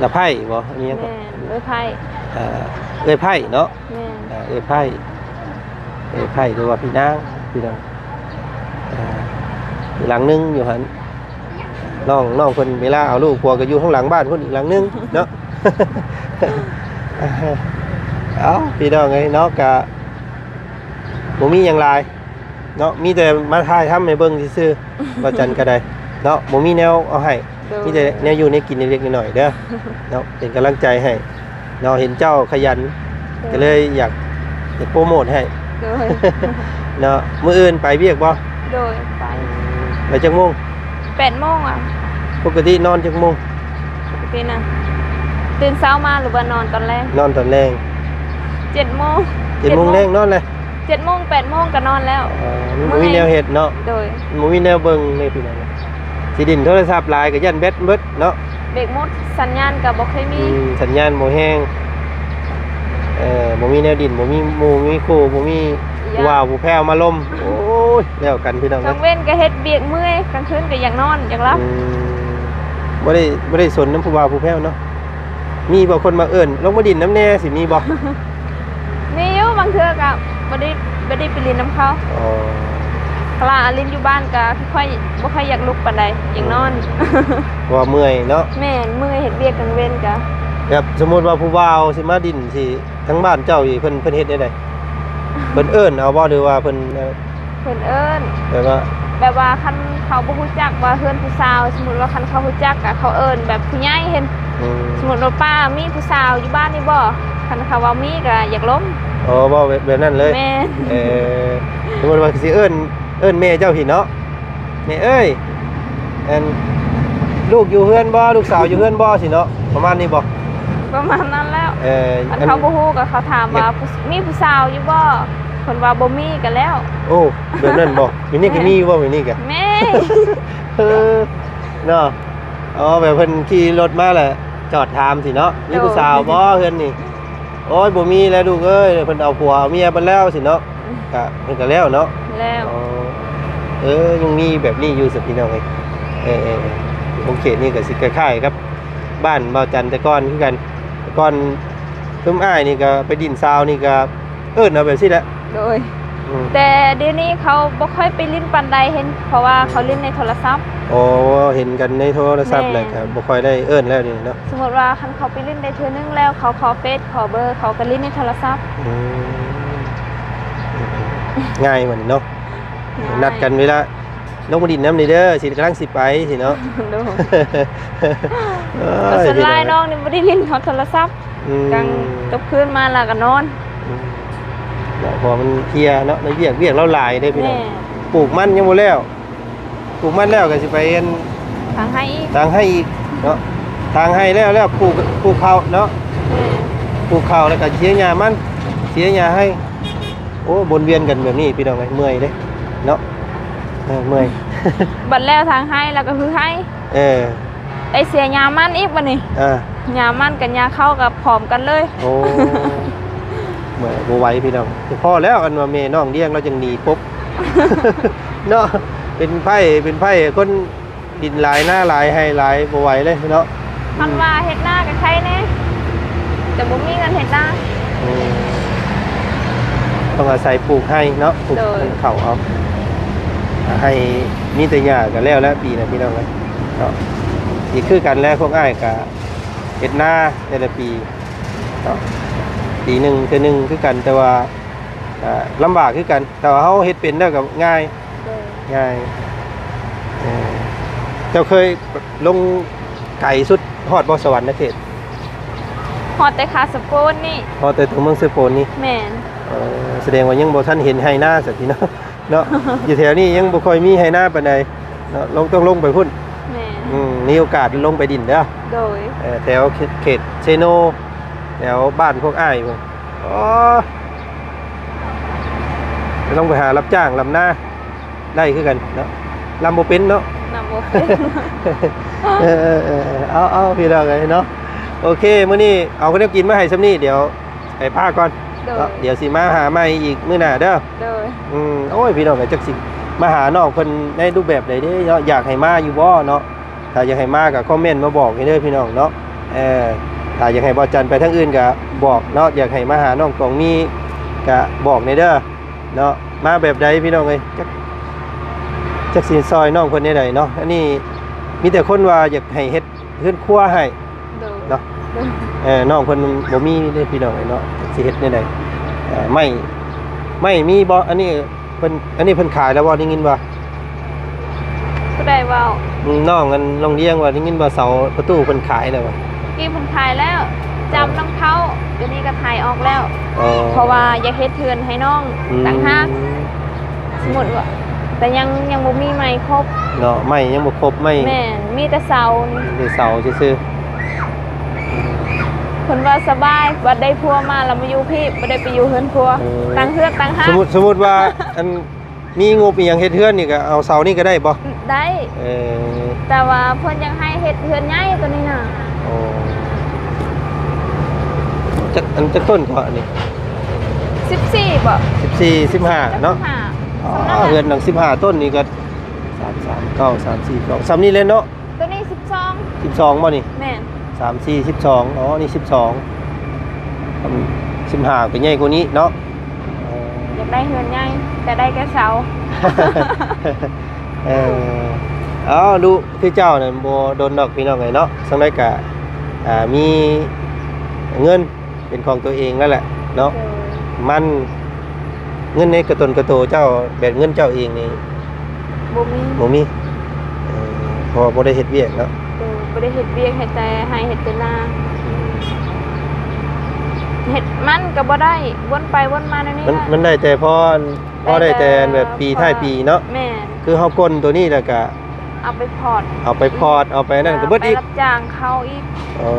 ນ້າໄພ້ບໍ່? ອັນນີ້ຫຍັງ? ແມ່ນ ເອື້ອຍໄພ້. ເອີ ເອື້ອຍໄພ້ເນາະ. ແມ່ນ. ເອີ ເອື້ອຍໄພ້ ເອື້ອຍໄພ້ ຫຼືວ່າພີ່ນາງພີ່ນ້ອງ. ເອີ ອີກຫຼັງໜຶ່ງຢູ່ຫັ້ນ ນ້ອງ ນ້ອງເພິ່ນເວລາເອົາລູກຜົວກະຢູ່ຂ້າງຫຼັງບ້ານພຸ້ນອີກຫຼັງໜຶ່ງເນາະ. ເອົ້າ ພີ່ນ້ອງເອີຍເນາະ ກະບໍ່ມີຫຍັງຫຼາຍ ເນາະ ມີແຕ່ມາຖ່າຍທຳໃຫ້ເບິ່ງຊື່ໆ ວ່າຈັ່ງກະໄດ້ເນາະ ບໍ່ມີແນວເອົາໃຫ້. ໂດຍ. ມີແຕ່ແນວຢູ່ແນວກິນເລັກໆນ້ອຍໆເດີເນາະ ເປັນກຳລັງໃຈໃຫ້ເນາະ. ເຫັນເຈົ້າຂະຫຍັນ ໂດຍ ກະເລີຍຢາກ ຢາກໂປຣໂມດໃຫ້. ໂດຍ. ເນາະ ມື້ອື່ນໄປວຽກບໍ່? ໂດຍ ໄປ. ໄປຈັກໂມງ? ແປດໂມງອະ. ປົກກະຕິນອນຈັກໂມງ? ປົກກະຕິນະ ຕື່ນເຊົ້າມາ ຫຼືວ່ານອນຕອນແລງ? ນອນຕອນແລງ. ເຈັດໂມງ. ເຈັດໂມງແລງນອນແລ້ວ. ເຈັດໂມງ ແປດໂມງກະນອນແລ້ວ. ອໍ ມັນບໍ່ມີແນວເຮັດເນາະ. ໂດຍ. ມັນບໍ່ມີແນວເບິ່ງເລີຍພີ່ນ້ອງ. ຊິຫຼິ້ນໂທລະສັບຫຼາຍກະຢ້ານແບັດເບິດເນາະ. ເບກໝົດ ສັນຍານກະບໍ່ຄ່ອຍມີ. ອືມ ສັນຍານບໍ່ແຮງ. ເອີ ບໍ່ມີແນວຫຼິ້ນ ບໍ່ມີໝູ່ມີຄູ່ ບໍ່ມີຜູ້ບ່າວຜູ້ແພ້ວມາລົມ. ໂອ້ຍ ແລ້ວກັນພີ່ນ້ອງເອີຍ ກາງເວັນກະເຮັດວຽກເມື່ອຍ ກາງຄືນກະຢາກນອນ ຢາກຫຼັບ. ອືມ ບໍ່ໄດ້ ບໍ່ໄດ້ສົນນຳຜູ້ບ່າວຜູ້ແພ້ວເນາະ. ມີບໍ່ຄົນມາເອີ້ນ ລົງມາຫຼິ້ນນຳແດ່ ຊິມີບໍ່? ມີຢູ່ ບາງເທື່ອກະບໍ່ໄດ້ ບໍ່ໄດ້ໄປຫຼິ້ນນຳເຂົາ. ອໍ ເພາະວ່າຫຼິ້ນຢູ່ບ້ານກະຄືຂ້ອຍບໍ່ຄ່ອຍຢາກລຸກປານໃດ ຢາກນອນ. ອືມ ເພາະວ່າເມື່ອຍເນາະ. ແມ່ນ ເມື່ອຍ ເຮັດວຽກກາງເວັນກະ. ແບບສົມມຸດວ່າຜູ້ບ່າວຊິມາຫຼິ້ນ ຊິ ທາງບ້ານເຈົ້ານີ້ເພິ່ນ ເພິ່ນເຮັດແນວໃດ? ເພິ່ນເອີ້ນເອົາບໍ່ ຫຼືວ່າເພິ່ນ ເອີ ເພິ່ນເອີ້ນ ແບບວ່າ ແບບວ່າຄັນເຂົາບໍ່ຮູ້ຈັກວ່າເຮືອນຜູ້ສາວ ສົມມຸດວ່າຄັນເຂົາຮູ້ຈັກກະເຂົາເອີ້ນແບບຜູ້ໃຫຍ່ຫັ້ນ. ອືມ ສົມມຸດວ່າປ້າມີຜູ້ສາວຢູ່ບ້ານນີ້ບໍ່? ຄັນເຂົາວ່າມີກະຢາກລົມ. ອໍ ເວົ້າແບບ ແບບນັ້ນເລີຍ. ແມ່ນ. ເອີ ສົມມຸດວ່າຊິເອີ້ນ ເອີ້ນແມ່ເຈົ້າພີ້ເນາະ ແມ່ເອີຍ ອັນ ລູກຢູ່ເຮືອນບໍ່? ລູກສາວຢູ່ເຮືອນບໍ່? ຊີ້ເນາະ ປະມານນີ້ບໍ່? ປະມານນັ້ນແລ້ວ. ເອີ ອັນ ອັນ ເຂົາບໍ່ຮູ້ກະເຂົາຖາມວ່າ ມີຜູ້ສາວຢູ່ບໍ່? ເພິ່ນວ່າບໍ່ມີກະແລ້ວ. ໂອ້ ແບບນັ້ນບໍ່? ຢູ່ນີ້ກະມີຢູ່ບໍ່? ແມ່ນ ຢູ່ນີ້ກະ ແມ່ ເອີ ເນາະ. ອໍ ແບບເພິ່ນຂີ່ລົດມາແລ້ວຈອດຖາມຊີ້ເນາະ ມີຜູ້ສາວບໍ່ເຮືອນນີ້? ໂອ້ຍ ບໍ່ມີແລ້ວລູກເອີຍ ເພິ່ນເອົາຜົວເອົາເມຍເບິດແລ້ວຊີ້ເນາະ. ກະເພິ່ນກະແລ້ວເນາະ. ແລ້ວ. ອໍ ເອີ ຍັງມີແບບນີ້ຢູ່ຊະພີ່ນ້ອງເອີຍ. ເອີໆໆ ຂົງເຂດນີ້ກະຊິຄ້າຍໆກັບບ້ານບ່າວຈັນແຕ່ກ່ອນຄືກັນ. ແຕ່ກ່ອນຊຸມອ້າຍນີ້ກະໄປດິນຊາວນີ້ກະເອີ້ນເອົາແບບຊີ້ແຫຼະ. ໂດຍ. ອືມ ແຕ່ດຽວນີ້ເຂົາບໍ່ຄ່ອຍໄປຫຼິ້ນປານໃດ ເຫັນ ເພາະວ່າເຂົາຫຼິ້ນໃນໂທລະສັບ. ອໍ ເຫັນກັນໃນໂທລະສັບ. ແມ່ນ. ແລ້ວກະບໍ່ຄ່ອຍໄດ້ເອີ້ນແລ້ວດຽວນີ້ເນາະ. ສົມມຸດວ່າຄັນເຂົາໄປຫຼິ້ນໄດ້ເທື່ອໜຶ່ງແລ້ວ ເຂົາຂໍເຟສ ຂໍເບີ ເຂົາກະຫຼິ້ນໃນໂທລະສັບ. ອືມ ງ່າຍບັດນີ້ເນາະ. ງ່າຍ. ນັດກັນເວລາ ລົງມາດິນນຳນີ້ເດີ ຊິກຳລັງຊິໄປຊີ້ເນາະ. ໂດຍ. ເອີຍ ສ່ວນຫຼາຍນ້ອງນີ້ບໍ່ໄດ້ຫຼິ້ນຮອດໂທລະສັບ. ອືມ ກາງຕົກຄືນມາລາວກະນອນ. ອືມ ເນາະ ເພາະວ່າມັນເພຍເນາະ ໃນວຽກ ວຽກລາວຫຼາຍເດ້ພີ່ນ້ອງ. ແມ່ນ. ປູກມັນຍັງບໍ່ແລ້ວ ປູກມັນແລ້ວກະຊິໄປອັນ ຖາງໄຮ່ອີກ ຖາງໄຮ່ອີກເນາະ. ຖາງໄຮ່ແລ້ວ ແລ້ວປູກ ປູກເຂົ້າເນາະ. ແມ່ນ. ປູກເຂົ້າແລ້ວກະເສຍຫຍ້າມັນ ເສຍຫຍ້າໄຮ່. ໂອ້ ວົນວຽນກັນແບບນີ້ພີ່ນ້ອງເອີຍ ເມື່ອຍເດ້ເນາະ. ເອີ ເມື່ອຍ. ບັດແລ້ວທາງໄຮ່ແລ້ວກະຄືໄຮ່. ເອີ ໄດ້ເສຍຫຍ້າມັນອີກບັດນີ້. ເອີ ຫຍ້າມັນກັບຫຍ້າເຂົ້າກະພ້ອມກັນເລີຍ. ໂອ້ ເມື່ອຍ ບໍ່ໄຫວພີ່ນ້ອງ. ພໍແລ້ວ ອັນວ່າແມ່ນ້ອງລ້ຽງລາວຈັ່ງໜີປົບເນາະ. ເປັນໄພ້ ເປັນໄພ້ຄົນ ດິນຫຼາຍ ນາຫຼາຍ ໄຮ່ຫຼາຍ ບໍ່ໄຫວເລີຍເນາະ. ຄັນວ່າເຮັດນາກະໄຄແດ່ ແຕ່ບໍ່ມີເງິນເຮັດນາ. ອືມ ຕ້ອງອາໄສປູກໄຮ່ເນາະ ປູກ ໂດຍ ເຂົ້າເອົາ ໄຮ່ມີແຕ່ຫຍ້າກະແລ້ວແລ້ວປີນະພີ່ນ້ອງເອີຍເນາະ. ອີກຄືກັນແຫຼະ ພວກອ້າຍກະເຮັດນາແຕ່ລະປີເນາະ ປີໜຶ່ງເທື່ອໜຶ່ງຄືກັນ ແຕ່ວ່າ ກໍລຳບາກຄືກັນ, ແຕ່ວ່າເຮົາເຮັດເປັນແລ້ວກໍງ່າຍ. ໂດຍ. ງ່າຍ. ເອີ ເຈົ້າເຄີຍລົງໄກສຸດຮອດບໍ່ ສະຫວັນນະເຂດ? ຮອດແຕ່ຄາສະໂປນນີ້. ຮອດແຕ່ຕົວເມືອງເຊໂປນນີ້? ແມ່ນ. ເອີ ສະແດງວ່າຍັງບໍ່ທັນເຫັນໄຮ່ນາຊັ້ນຕິເນາະ. ເນາະ ຢູ່ແຖວນີ້ຍັງບໍ່ຄ່ອຍມີໄຮ່ນາປານໃດເນາະ, ລງ ຕ້ອງລົງໄປພຸ້ນ. ແມ່ນ. ອືມ ມີໂອກາດລົງໄປດິນເດີ. ໂດຍ. ເອີ ແຖວເຂດ ເຂດເຊໂນ ແຖວບ້ານພວກອ້າຍພຸ້ນ. ອໍ ຕ້ອງໄປຫາຮັບຈ້າງລຳນາໄດ້ຄືກັນເນາະ, ລຳບໍ່ເປັນເນາະ. ລຳບໍ່ເປັນ. ເອີ ເອີ ເອີ ເອົາ ເອົາ ພີ່ນ້ອງເອີຍເນາະ, ໂອເຄ ມື້ນີ້ເອົາແນວກິນມາໃຫ້ຊ່ຳນີ້ ດຽວ ໄປພາກ່ອນ. ໂດຍ. ເນາະ ດຽວຊິມາຫາໃໝ່ອີກມື້ໜ້າເດີ. ໂດຍ. ອືມ ໂອ້ຍ ພີ່ນ້ອງເອີຍ ຈັກຊິມາຫານ້ອງເພິ່ນໃນຮູບແບບໃດເດ້ເນາະ, ຢາກໃຫ້ມາຢູ່ບໍ່ເນາະ? ຖ້າຢາກໃຫ້ມາກໍຄອມເມັນມາບອກໃຫ້ເດີພີ່ນ້ອງເນາະ. ເອີ ຖ້າຢາກໃຫ້ບ່າວຈັນໄປທາງອື່ນກໍບອກເນາະ, ຢາກໃຫ້ມາຫານ້ອງກອງມີກໍບອກແດ່ເດີເນາະ. ມາແບບໃດພີ່ນ້ອງເອີຍ ຈັກ ຈັກຊິຊ່ອຍນ້ອງເພິ່ນແນວໃດເນາະ. ອັນນີ້ມີແຕ່ຄົນວ່າຢາກໃຫ້ເຮັດ ເຮືອນຄົວໃຫ້ ໂດຍ ເນາະ. ໂດຍ. ເອີ ນ້ອງເພິ່ນບໍ່ມີເດ້ພີ່ນ້ອງເອີຍເນາະ, ຊິເຮັດແນວໃດ? ເອີ ໄມ້ ໄມ້ມີບໍ່? ອັນນີ້ເພິ່ນ ອັນນີ້ເພິ່ນຂາຍແລ້ວບໍ່? ໄດ້ຍິນວ່າ ຜູ້ໃດເວົ້າ? ອືມ ນ້ອງ ອັນ ນ້ອງລຽງວ່າໄດ້ຍິນວ່າເສົາປະຕູເພິ່ນຂາຍແລ້ວວ່າ. ກີ້ເພິ່ນຂາຍແລ້ວ, ຈຳນຳເຂົາ, ດຽວນີ້ກໍໄຖອອກແລ້ວ. ອໍ ເພາະວ່າຢາກເຮັດເຮືອນໃຫ້ນ້ອງ ອືມ ຕ່າງຫາກ. ສົມມຸດວ່າ ແຕ່ຍັງ ຍັງບໍ່ມີໄມ້ຄົບເນາະ, ໄມ້ຍັງບໍ່ຄົບ ໄມ້ ແມ່ນ ມີແຕ່ເສົານີ້ ມີແຕ່ເສົາຊື່ໆ. ເພິ່ນວ່າສະບາຍ, ບັດໄດ້ຜົວມາແລ້ວມາຢູ່ພີ້ ບໍ່ໄດ້ໄປຢູ່ເຮືອນຜົວ. ໂອ້ ຕ່າງເຮືອນຕ່າງຫາກ. ສົມມຸດ ສົມມຸດວ່າ ອັນ ມີງົບອີ່ຫຍັງເຮັດເຮືອນນີ້ ກໍເອົາເສົານີ້ກໍໄດ້ບໍ່? ໄດ້. ເອີ ແຕ່ວ່າເພິ່ນຢາກໃຫ້ເຮັດເຮືອນໃຫຍ່ໂຕນີ້ນະ. ໂອ້ ຈັກ ອັນ ຈັກຕົ້ນເກາະອັນນີ້? ສິບສີ່ບໍ່? ສິບສີ່ ສິບຫ້າເນາະ. ສິບຫ້າ ອໍ ສ່ຳນັ້ນແຫຼະ. ເຮືອນຫຼັງສິບຫ້າຕົ້ນນີ້ກໍ ສາມ ສາມ ເກົ້າ ສາມ ສີ່ ສອງ ສ່ຳນີ້ແຫຼະເນາະ. ໂຕນີ້ສິບສອງ. ສິບສອງບໍ່ນີ້? ແມ່ນ. ສາມ ສີ່ ສິບສອງ. ອໍ ນີ້ສິບສອງ. ອືມ ສິບຫ້າກໍໃຫຍ່ກວ່ານີ້ເນາະ. ຢາກໄດ້ເຮືອນໃຫຍ່ ແຕ່ໄດ້ແຕ່ເສົາ. ເອີ ເອົາ ລູກຄືເຈົ້ານັ້ນບໍ່ດົນດອກພີ່ນ້ອງເອີຍເນາະ, ຈັ່ງໃດກະ ອ່າ ມີເງິນເປັນຂອງຕົວເອງແລ້ວແຫຼະເນາະ. ໂດຍ. ມັນ ເງິນໃນກະຕົນກະໂຕເຈົ້າ ແບບເງິນເຈົ້າເອງນີ້ ບໍ່ມີ ບໍ່ມີ. ເອີ ເພາະວ່າບໍ່ໄດ້ເຮັດວຽກເນາະ. ໂດຍ. ບໍ່ໄດ້ເຮັດວຽກ ເຮັດແຕ່ໄຮ່ເຮັດແຕ່ນາ. ເຮັດມັນກໍບໍ່ໄດ້ ວົນໄປວົນມາແນວນີ້. ມັນ ມັນໄດ້ແຕ່ພໍ ພໍໄດ້ແຕ່ແບບປີທ້າຍປີເນາະ. ແມ່ນ. ຄືເຮົາກົ້ນໂຕນີ້ແລ້ວກະ ເອົາໄປພອດ ເອົາໄປພອດ ເອົາໄປນັ້ນກໍເບິດອີກ. ໄປຮັບຈ້າງເຂົາອີກ. ອໍ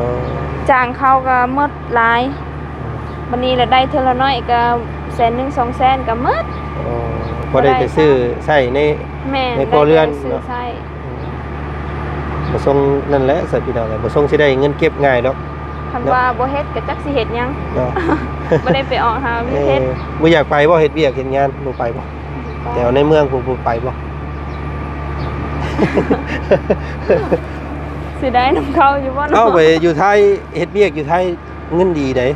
ຈ້າງເຂົາກໍໝົດຫຼາຍ. ບັດນີ້ລະໄດ້ເທື່ອລະໜ້ອຍກໍແສນໜຶ່ງ ສອງແສນກໍໝົດ. ອໍ ພໍໄດ້ແຕ່ຊື້ໃຊ້ໃນ ແມ່ນ ໃນຄົວເຮືອນເນາະ. ໄດ້ແຕ່ຊື້ໃຊ້. ອືມ ບໍ່ຊົງນັ້ນແຫຼະຊະພີ່ນ້ອງເອີຍ, ບໍ່ຊົງຊິໄດ້ເງິນເກັບງ່າຍດອກ. ຄັນວ່າບໍ່ເຮັດກໍຈັກຊິເຮັດຫຍັງເນາະ. ບໍ່ໄດ້ໄປອອກຫາວຽກເຮັດ. ເອີ ບໍ່ຢາກໄປບໍ່ ເຮັດວຽກເຮັດງານ ບໍ່ໄປບໍ່? ແຖວໃນເມືອງພຸ້ນບໍ່ໄປບໍ່? ຊິໄດ້ນຳເຂົາຢູ່ບໍ່ເນາະ? ເອົາ ໄປຢູ່ໄທ ເຮັດວຽກຢູ່ໄທເງິນດີໃດ໋.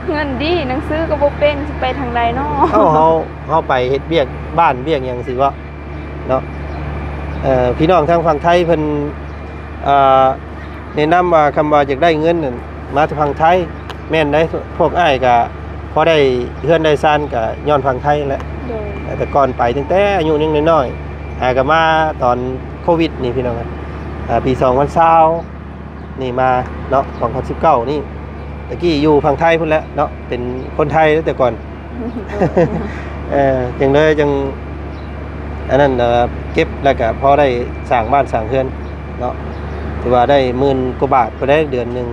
ເງິນດີ ໜັງສືກໍບໍ່ເປັນ ຊິໄປທາງໃດເນາະ? ເອົາ ເຮົາ ເຮົາໄປເຮັດວຽກບ້ານວຽກຫຍັງຊີ້ບໍ່ເນາະ? ເອີ ພີ່ນ້ອງທາງຝັ່ງໄທເພິ່ນ ເອີ ແນະນຳວ່າ ຄຳວ່າຢາກໄດ້ເງິນນັ້ນ ມາແຕ່ຝັ່ງໄທ. ແມ່ນໄດ໋ ພວກອ້າຍກະພໍໄດ້ເຮືອນໄດ້ຊານກະຍ້ອນຝັ່ງໄທແຫຼະ. ໂດຍ. ແຕ່ກ່ອນໄປຕັ້ງແຕ່ອາຍຸຍັງນ້ອຍໆ ຫາກະມາຕອນໂຄວິດນີ້ພີ່ນ້ອງ. ອາ ປີສອງພັນຊາວນີ້ມາເນາະ ສອງພັນສິບເກົ້ານີ້. ແຕ່ກີ້ຢູ່ຝັ່ງໄທພຸ້ນແຫຼະເນາະ ເປັນຄົນໄທແຕ່ກ່ອນ. ເອີ ຈັ່ງເລີຍຈັ່ງ ອັນນັ້ນ ເອີ ເກັບແລ້ວກະພໍໄດ້ສ້າງບ້ານສ້າງເຮືອນເນາະ. ຖືວ່າໄດ້ໝື່ນກວ່າບາດພຸ້ນໃດ໋ ເດືອນໜຶ່ງ.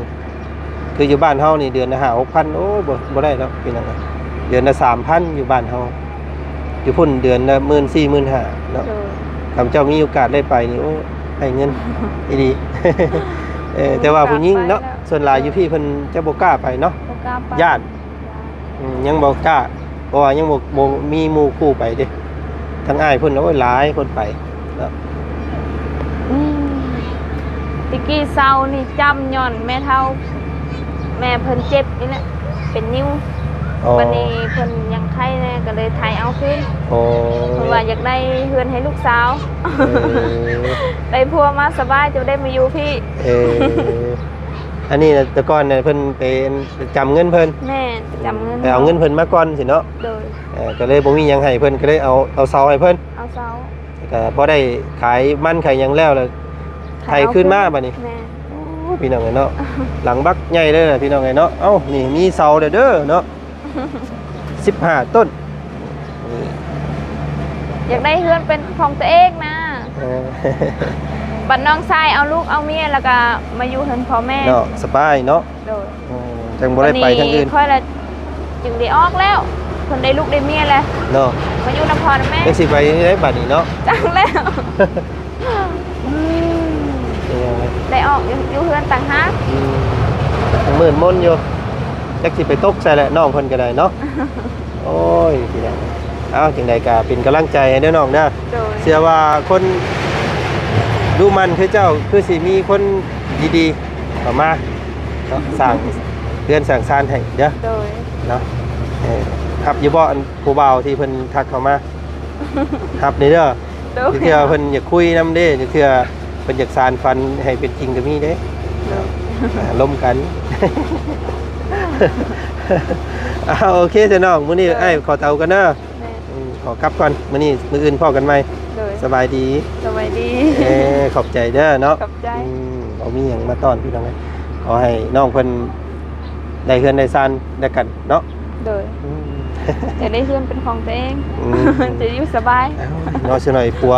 ຄືຢູ່ບ້ານເຮົານີ້ເດືອນລະຫ້າຫົກພັນ ໂອ້ຍ ບໍ່ ບໍ່ໄດ້ດອກພີ່ນ້ອງ. ເດືອນລະສາມພັນຢູ່ບ້ານເຮົາ, ຢູ່ພຸ້ນເດືອນລະໝື່ນສີ່ ໝື່ນຫ້າເນາະ. ໂດຍ. ຄັນເຈົ້າມີໂອກາດໄດ້ໄປນີ້ ໂອ້ ໃຫ້ເງິນອີ່ຫຼີ. ເອີ ແຕ່ວ່າຜູ້ຍິງເນາະ ສ່ວນຫຼາຍຢູ່ພີ້ເພິ່ນຈະບໍ່ກ້າໄປເນາະ ບໍ່ກ້າໄປ ຢ້ານ. ອືມ ຍັງບໍ່ກ້າ ເພາະວ່າຍັງບໍ່ ບໍ່ມີໝູ່ຄູ່ໄປເດ້. ທາງອ້າຍເພິ່ນ ໂອ້ຍ ຫຼາຍຄົນໄປເນາະ. ອືມ ແຕ່ກີ້ເຊົານີ້ຈ້ຳຍ້ອນແມ່ເຖົ້າ ແມ່ເພິ່ນເຈັບນີ້ແຫຼະ ເປັນນິ້ວ. ອໍ. ບັດນີ້ເພິ່ນຍັງໄຂ້ແດ່ ກໍເລີຍໄຖເອົາຄືນ. ອໍ. ເພິ່ນວ່າຢາກໄດ້ເຮືອນໃຫ້ລູກສາວ. ເອີ. ໄດ້ຜົວມາສະບາຍ ຈະໄດ້ມາຢູ່ພີ້. ເອີ. ອັນນີ້ນະ ແຕ່ກ່ອນນະ ເພິ່ນໄປຈຳເງິນເພິ່ນ. ແມ່ນ ໄປຈຳເງິນ ໄປເອົາເງິນເພິ່ນມາກ່ອນຊີ້ເນາະ. ໂດຍ. ເອີ ເອີ ກໍເລີຍບໍ່ມີຫຍັງໃຫ້ເພິ່ນ ກໍເລີຍເອົາ ເອົາເສົາໃຫ້ເພິ່ນ ເອົາເສົາ ແລ້ວກໍພໍໄດ້ຂາຍມັນຂາຍຫຍັງແລ້ວ ແລ້ວໄຖຄືນມາບັດນີ້ ແມ່ນ ໂອ້ ພີ່ນ້ອງເອີຍເນາະ ຫຼັງບັກໃຫຍ່ເລີຍນະ ພີ່ນ້ອງເອີຍເນາະ. ເອົ້າ ນີ້ມີເສົາແລ້ວເດີເນາະ ສິບຫ້າຕົ້ນ ຢາກໄດ້ເຮືອນເປັນຂອງຕົວເອງນະ ເອີ ບັດນ້ອງຊາຍເອົາລູກເອົາເມຍ ແລ້ວກໍມາຢູ່ເຮືອນພໍ່ແມ່ເນາະ ສະບາຍເນາະ ໂດຍ ເອີ ຈັ່ງບໍ່ໄດ້ໄປທາງອື່ນ ບັດນີ້ຂ້ອຍລະຈຶ່ງໄດ້ອອກແລ້ວ ເພິ່ນໄດ້ລູກໄດ້ເມຍແລ້ວເນາະ ມາຢູ່ນຳພໍ່ນຳແມ່ ຈັກຊິໄປໃນໃດບັດນີ້ເນາະ ຈັກແລ້ວ ອືມ ເປັນຫຍັງ ໄດ້ອອກຢູ່ ຢູ່ເຮືອນຕ່າງຫາກ ອືມ ຍັງມືດມົນຢູ່ ຈັກຊິໄປຕົກໃສແຫຼະ ນ້ອງເພິ່ນກໍໄດ້ເນາະ ໂອ້ຍ ພີ່ນ້ອງ ເອົາ ຈັ່ງໃດກໍເປັນກຳລັງໃຈໃຫ້ເດີນ້ອງເດີ ໂດຍ ເຊື່ອວ່າຄົນດຸໝັ່ນຄືເຈົ້າ ຄືຊິມີຄົນດີໆເຂົ້າມາເນາະ ສ້າງເຮືອນສ້າງຊານໃຫ້ເດີ ໂດຍ ເນາະ ເອີ ຮັບຢູ່ບໍ່ ອັນຜູ້ບ່າວທີ່ເພິ່ນທັກເຂົ້າມາ ຮັບເດີ ໂດຍ ເທື່ອເພິ່ນຢາກຄຸຍນຳເດ້ ເທື່ອເພິ່ນຢາກສານຝັນໃຫ້ເປັນຈິງກໍມີເດ້ ໂດຍ ອ່າ ລົມກັນ ອ່າ ໂອເຄຊະນ້ອງ ມື້ນີ້ ໂດຍ ອ້າຍຂໍຕົວກ່ອນເດີ ແມ່ນ ອືມ ຂໍກັບກ່ອນ ມື້ນີ້ ມື້ອື່ນພໍ້ກັນໃໝ່ ໂດຍ ສະບາຍດີ ສະບາຍດີ ເອີ ຂອບໃຈເດີເນາະ ຂອບໃຈ ອືມ ບໍ່ມີຫຍັງມາຕ້ອນພີ່ນ້ອງເອີຍ ຂໍໃຫ້ນ້ອງເພິ່ນໄດ້ເຮືອນໄດ້ຊານນຳກັນເນາະ ໂດຍ ອືມ ຢາກໄດ້ເຮືອນເປັນຂອງຕົວເອງ ອືມ ຈະຢູ່ສະບາຍ ເອົາເນາະ ຊະໜ້ອຍຜົວ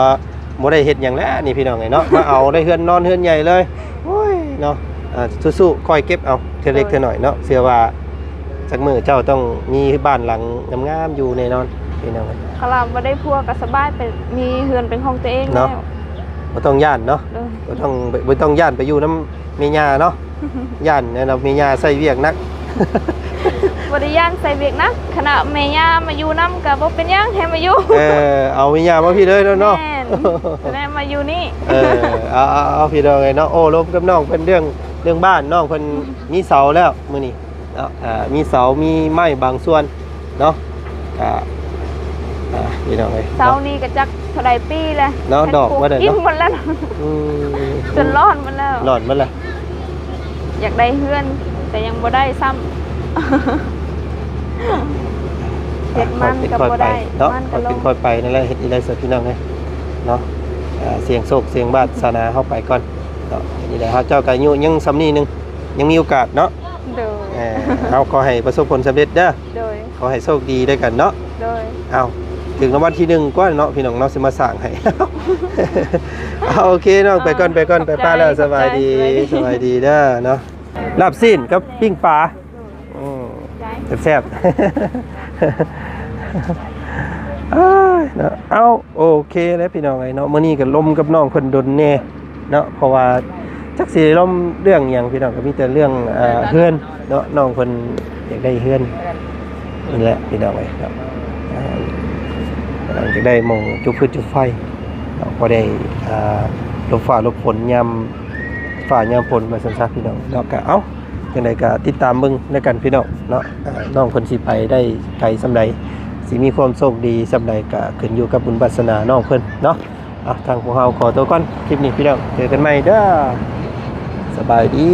ບໍ່ໄດ້ເຮັດຫຍັງແລ້ວນີ້ພີ່ນ້ອງເອີຍເນາະ ມາເອົາໄດ້ເຮືອນນອນເຮືອນໃຫຍ່ເລີຍ ໂອ້ຍເນາະ ອ່າ ສູ້ໆ ຄ່ອຍເກັບເອົາເທື່ອເລັກເທື່ອໜ້ອຍເນາະ ເຊື່ອວ່າ ຈັກມື້ເຈົ້າຕ້ອງມີບ້ານຫຼັງງາມໆຢູ່ແນ່ນອນ ເປັນຫຍັງ ຄັນວ່າບໍ່ໄດ້ຜົວກໍສະບາຍ ໄປມີເຮືອນເປັນຂອງຕົວເອງແລ້ວ ບໍ່ຕ້ອງຢ້ານເນາະ ໂດຍ ບໍ່ຕ້ອງ ບໍ່ຕ້ອງຢ້ານໄປຢູ່ນຳແມ່ຍ່າເນາະ ຢ້ານແນວແມ່ຍ່າໃສ່ວຽກໜັກ ບໍ່ໄດ້ຢ້ານໃສ່ວຽກໜັກ ຄັນວ່າແມ່ຍ່າມາຢູ່ນຳກໍບໍ່ເປັນຫຍັງ ໃຫ້ມາຢູ່ ເອີ ເອົາແມ່ຍ່າມາພີ້ເລີຍເນາະ ແມ່ນ ແມ່ນມາຢູ່ນີ້ ເອີ ເອົາ ເອົາ ເອົາ ພີ່ນ້ອງເອີຍເນາະ ໂອ້ລົມກັບນ້ອງເພິ່ນເລື່ອງ ເລື່ອງບ້ານ ນ້ອງເພິ່ນມີເສົາແລ້ວມື້ນີ້ ເນາະ ອ່າ ມີເສົາ ມີໄມ້ບາງສ່ວນເນາະ ກະ ອ່າ ພີ່ນ້ອງເອີຍ ເສົານີ້ກໍຈັກເທົ່າໃດປີແລ້ວເນາະ ດອກໝົດແລ້ວເນາະ ກິນໝົດແລ້ວ ອືມ ຈົນລອດໝົດແລ້ວ ລອດໝົດແລ້ວ ຢາກໄດ້ເຮືອນ ແຕ່ຍັງບໍ່ໄດ້ຊ້ຳ ເຮັດມັນກໍບໍ່ໄດ້ ເນາະ ມັນກໍລົງ ຄ່ອຍເປັນຄ່ອຍໄປນັ້ນແຫຼະ ເຮັດອີ່ໄດ້ຊະ ພີ່ນ້ອງເອີຍເນາະ ອ່າ ສ່ຽງໂຊກສ່ຽງວາດສະໜາເຮົາໄປກ່ອນເນາະ ເຮັດອີ່ໄດ້ ເຮົາເຈົ້າກໍອາຍຸຍັງສ່ຳນີ້ໜຶ່ງ ຍັງມີໂອກາດເນາະ ໂດຍ ເອີ ເຮົາຂໍໃຫ້ປະສົບຜົນສຳເລັດເດີ ໂດຍ ຂໍໃຫ້ໂຊກດີດ້ວຍກັນເນາະ ໂດຍ ເອົາ ຖືກລາງວັນທີໜຶ່ງກ່ອນເນາະ ພີ່ນ້ອງເນາະ ຊິມາສ້າງໃຫ້ ເອົາ ໂອເຄນ້ອງ ໄປກ່ອນ ໄປກ່ອນ ໄປປະແລ້ວ ຂອບໃຈ ສະບາຍດີ ສະບາຍດີເດີເນາະ ລາບຊີ້ນກັບປີ້ງປາ ໂດຍ ອືມ ແຊບໆ ເອີຍເນາະ ເອົາ ໂອເຄແລ້ວພີ່ນ້ອງເອີຍເນາະ ມື້ນີ້ກໍລົມກັບນ້ອງເພິ່ນດົນແດ່ເນາະ ເພາະວ່າຈັກຊິລົມເລື່ອງຫຍັງພີ່ນ້ອງ ກໍມີແຕ່ເລື່ອງ ເອີ ເຮືອນເນາະ ນ້ອງເພິ່ນຢາກໄດ້ເຮືອນນີ້ແຫຼະພີ່ນ້ອງເອີຍເນາະ ເອີ ຢາກໄດ້ໝ່ອງຈຸດຟືນຈຸດໄຟເນາະ ພໍໄດ້ ອ່າ ຫຼົບຟ້າຫຼົບຝົນຍາມຟ້າຍາມຝົນວ່າຊັ້ນຊະພີ່ນ້ອງເນາະ ກໍເອົາ ຈັ່ງໃດກໍຕິດຕາມເບິ່ງນຳກັນພີ່ນ້ອງເນາະ ເອີ ນ້ອງເພິ່ນຊິໄປໄດ້ໄກສ່ຳໃດ ຊິມີຄວາມໂຊກດີສ່ຳໃດ ກໍຂຶ້ນຢູ່ກັບບຸນວາສະໜານ້ອງເພິ່ນເນາະ ເອົາ ທາງພວກເຮົາຂໍຕົວກ່ອນ ຄລິບນີ້ພີ່ນ້ອງ ເຈີກັນໃໝ່ເດີ ສະບາຍດີ.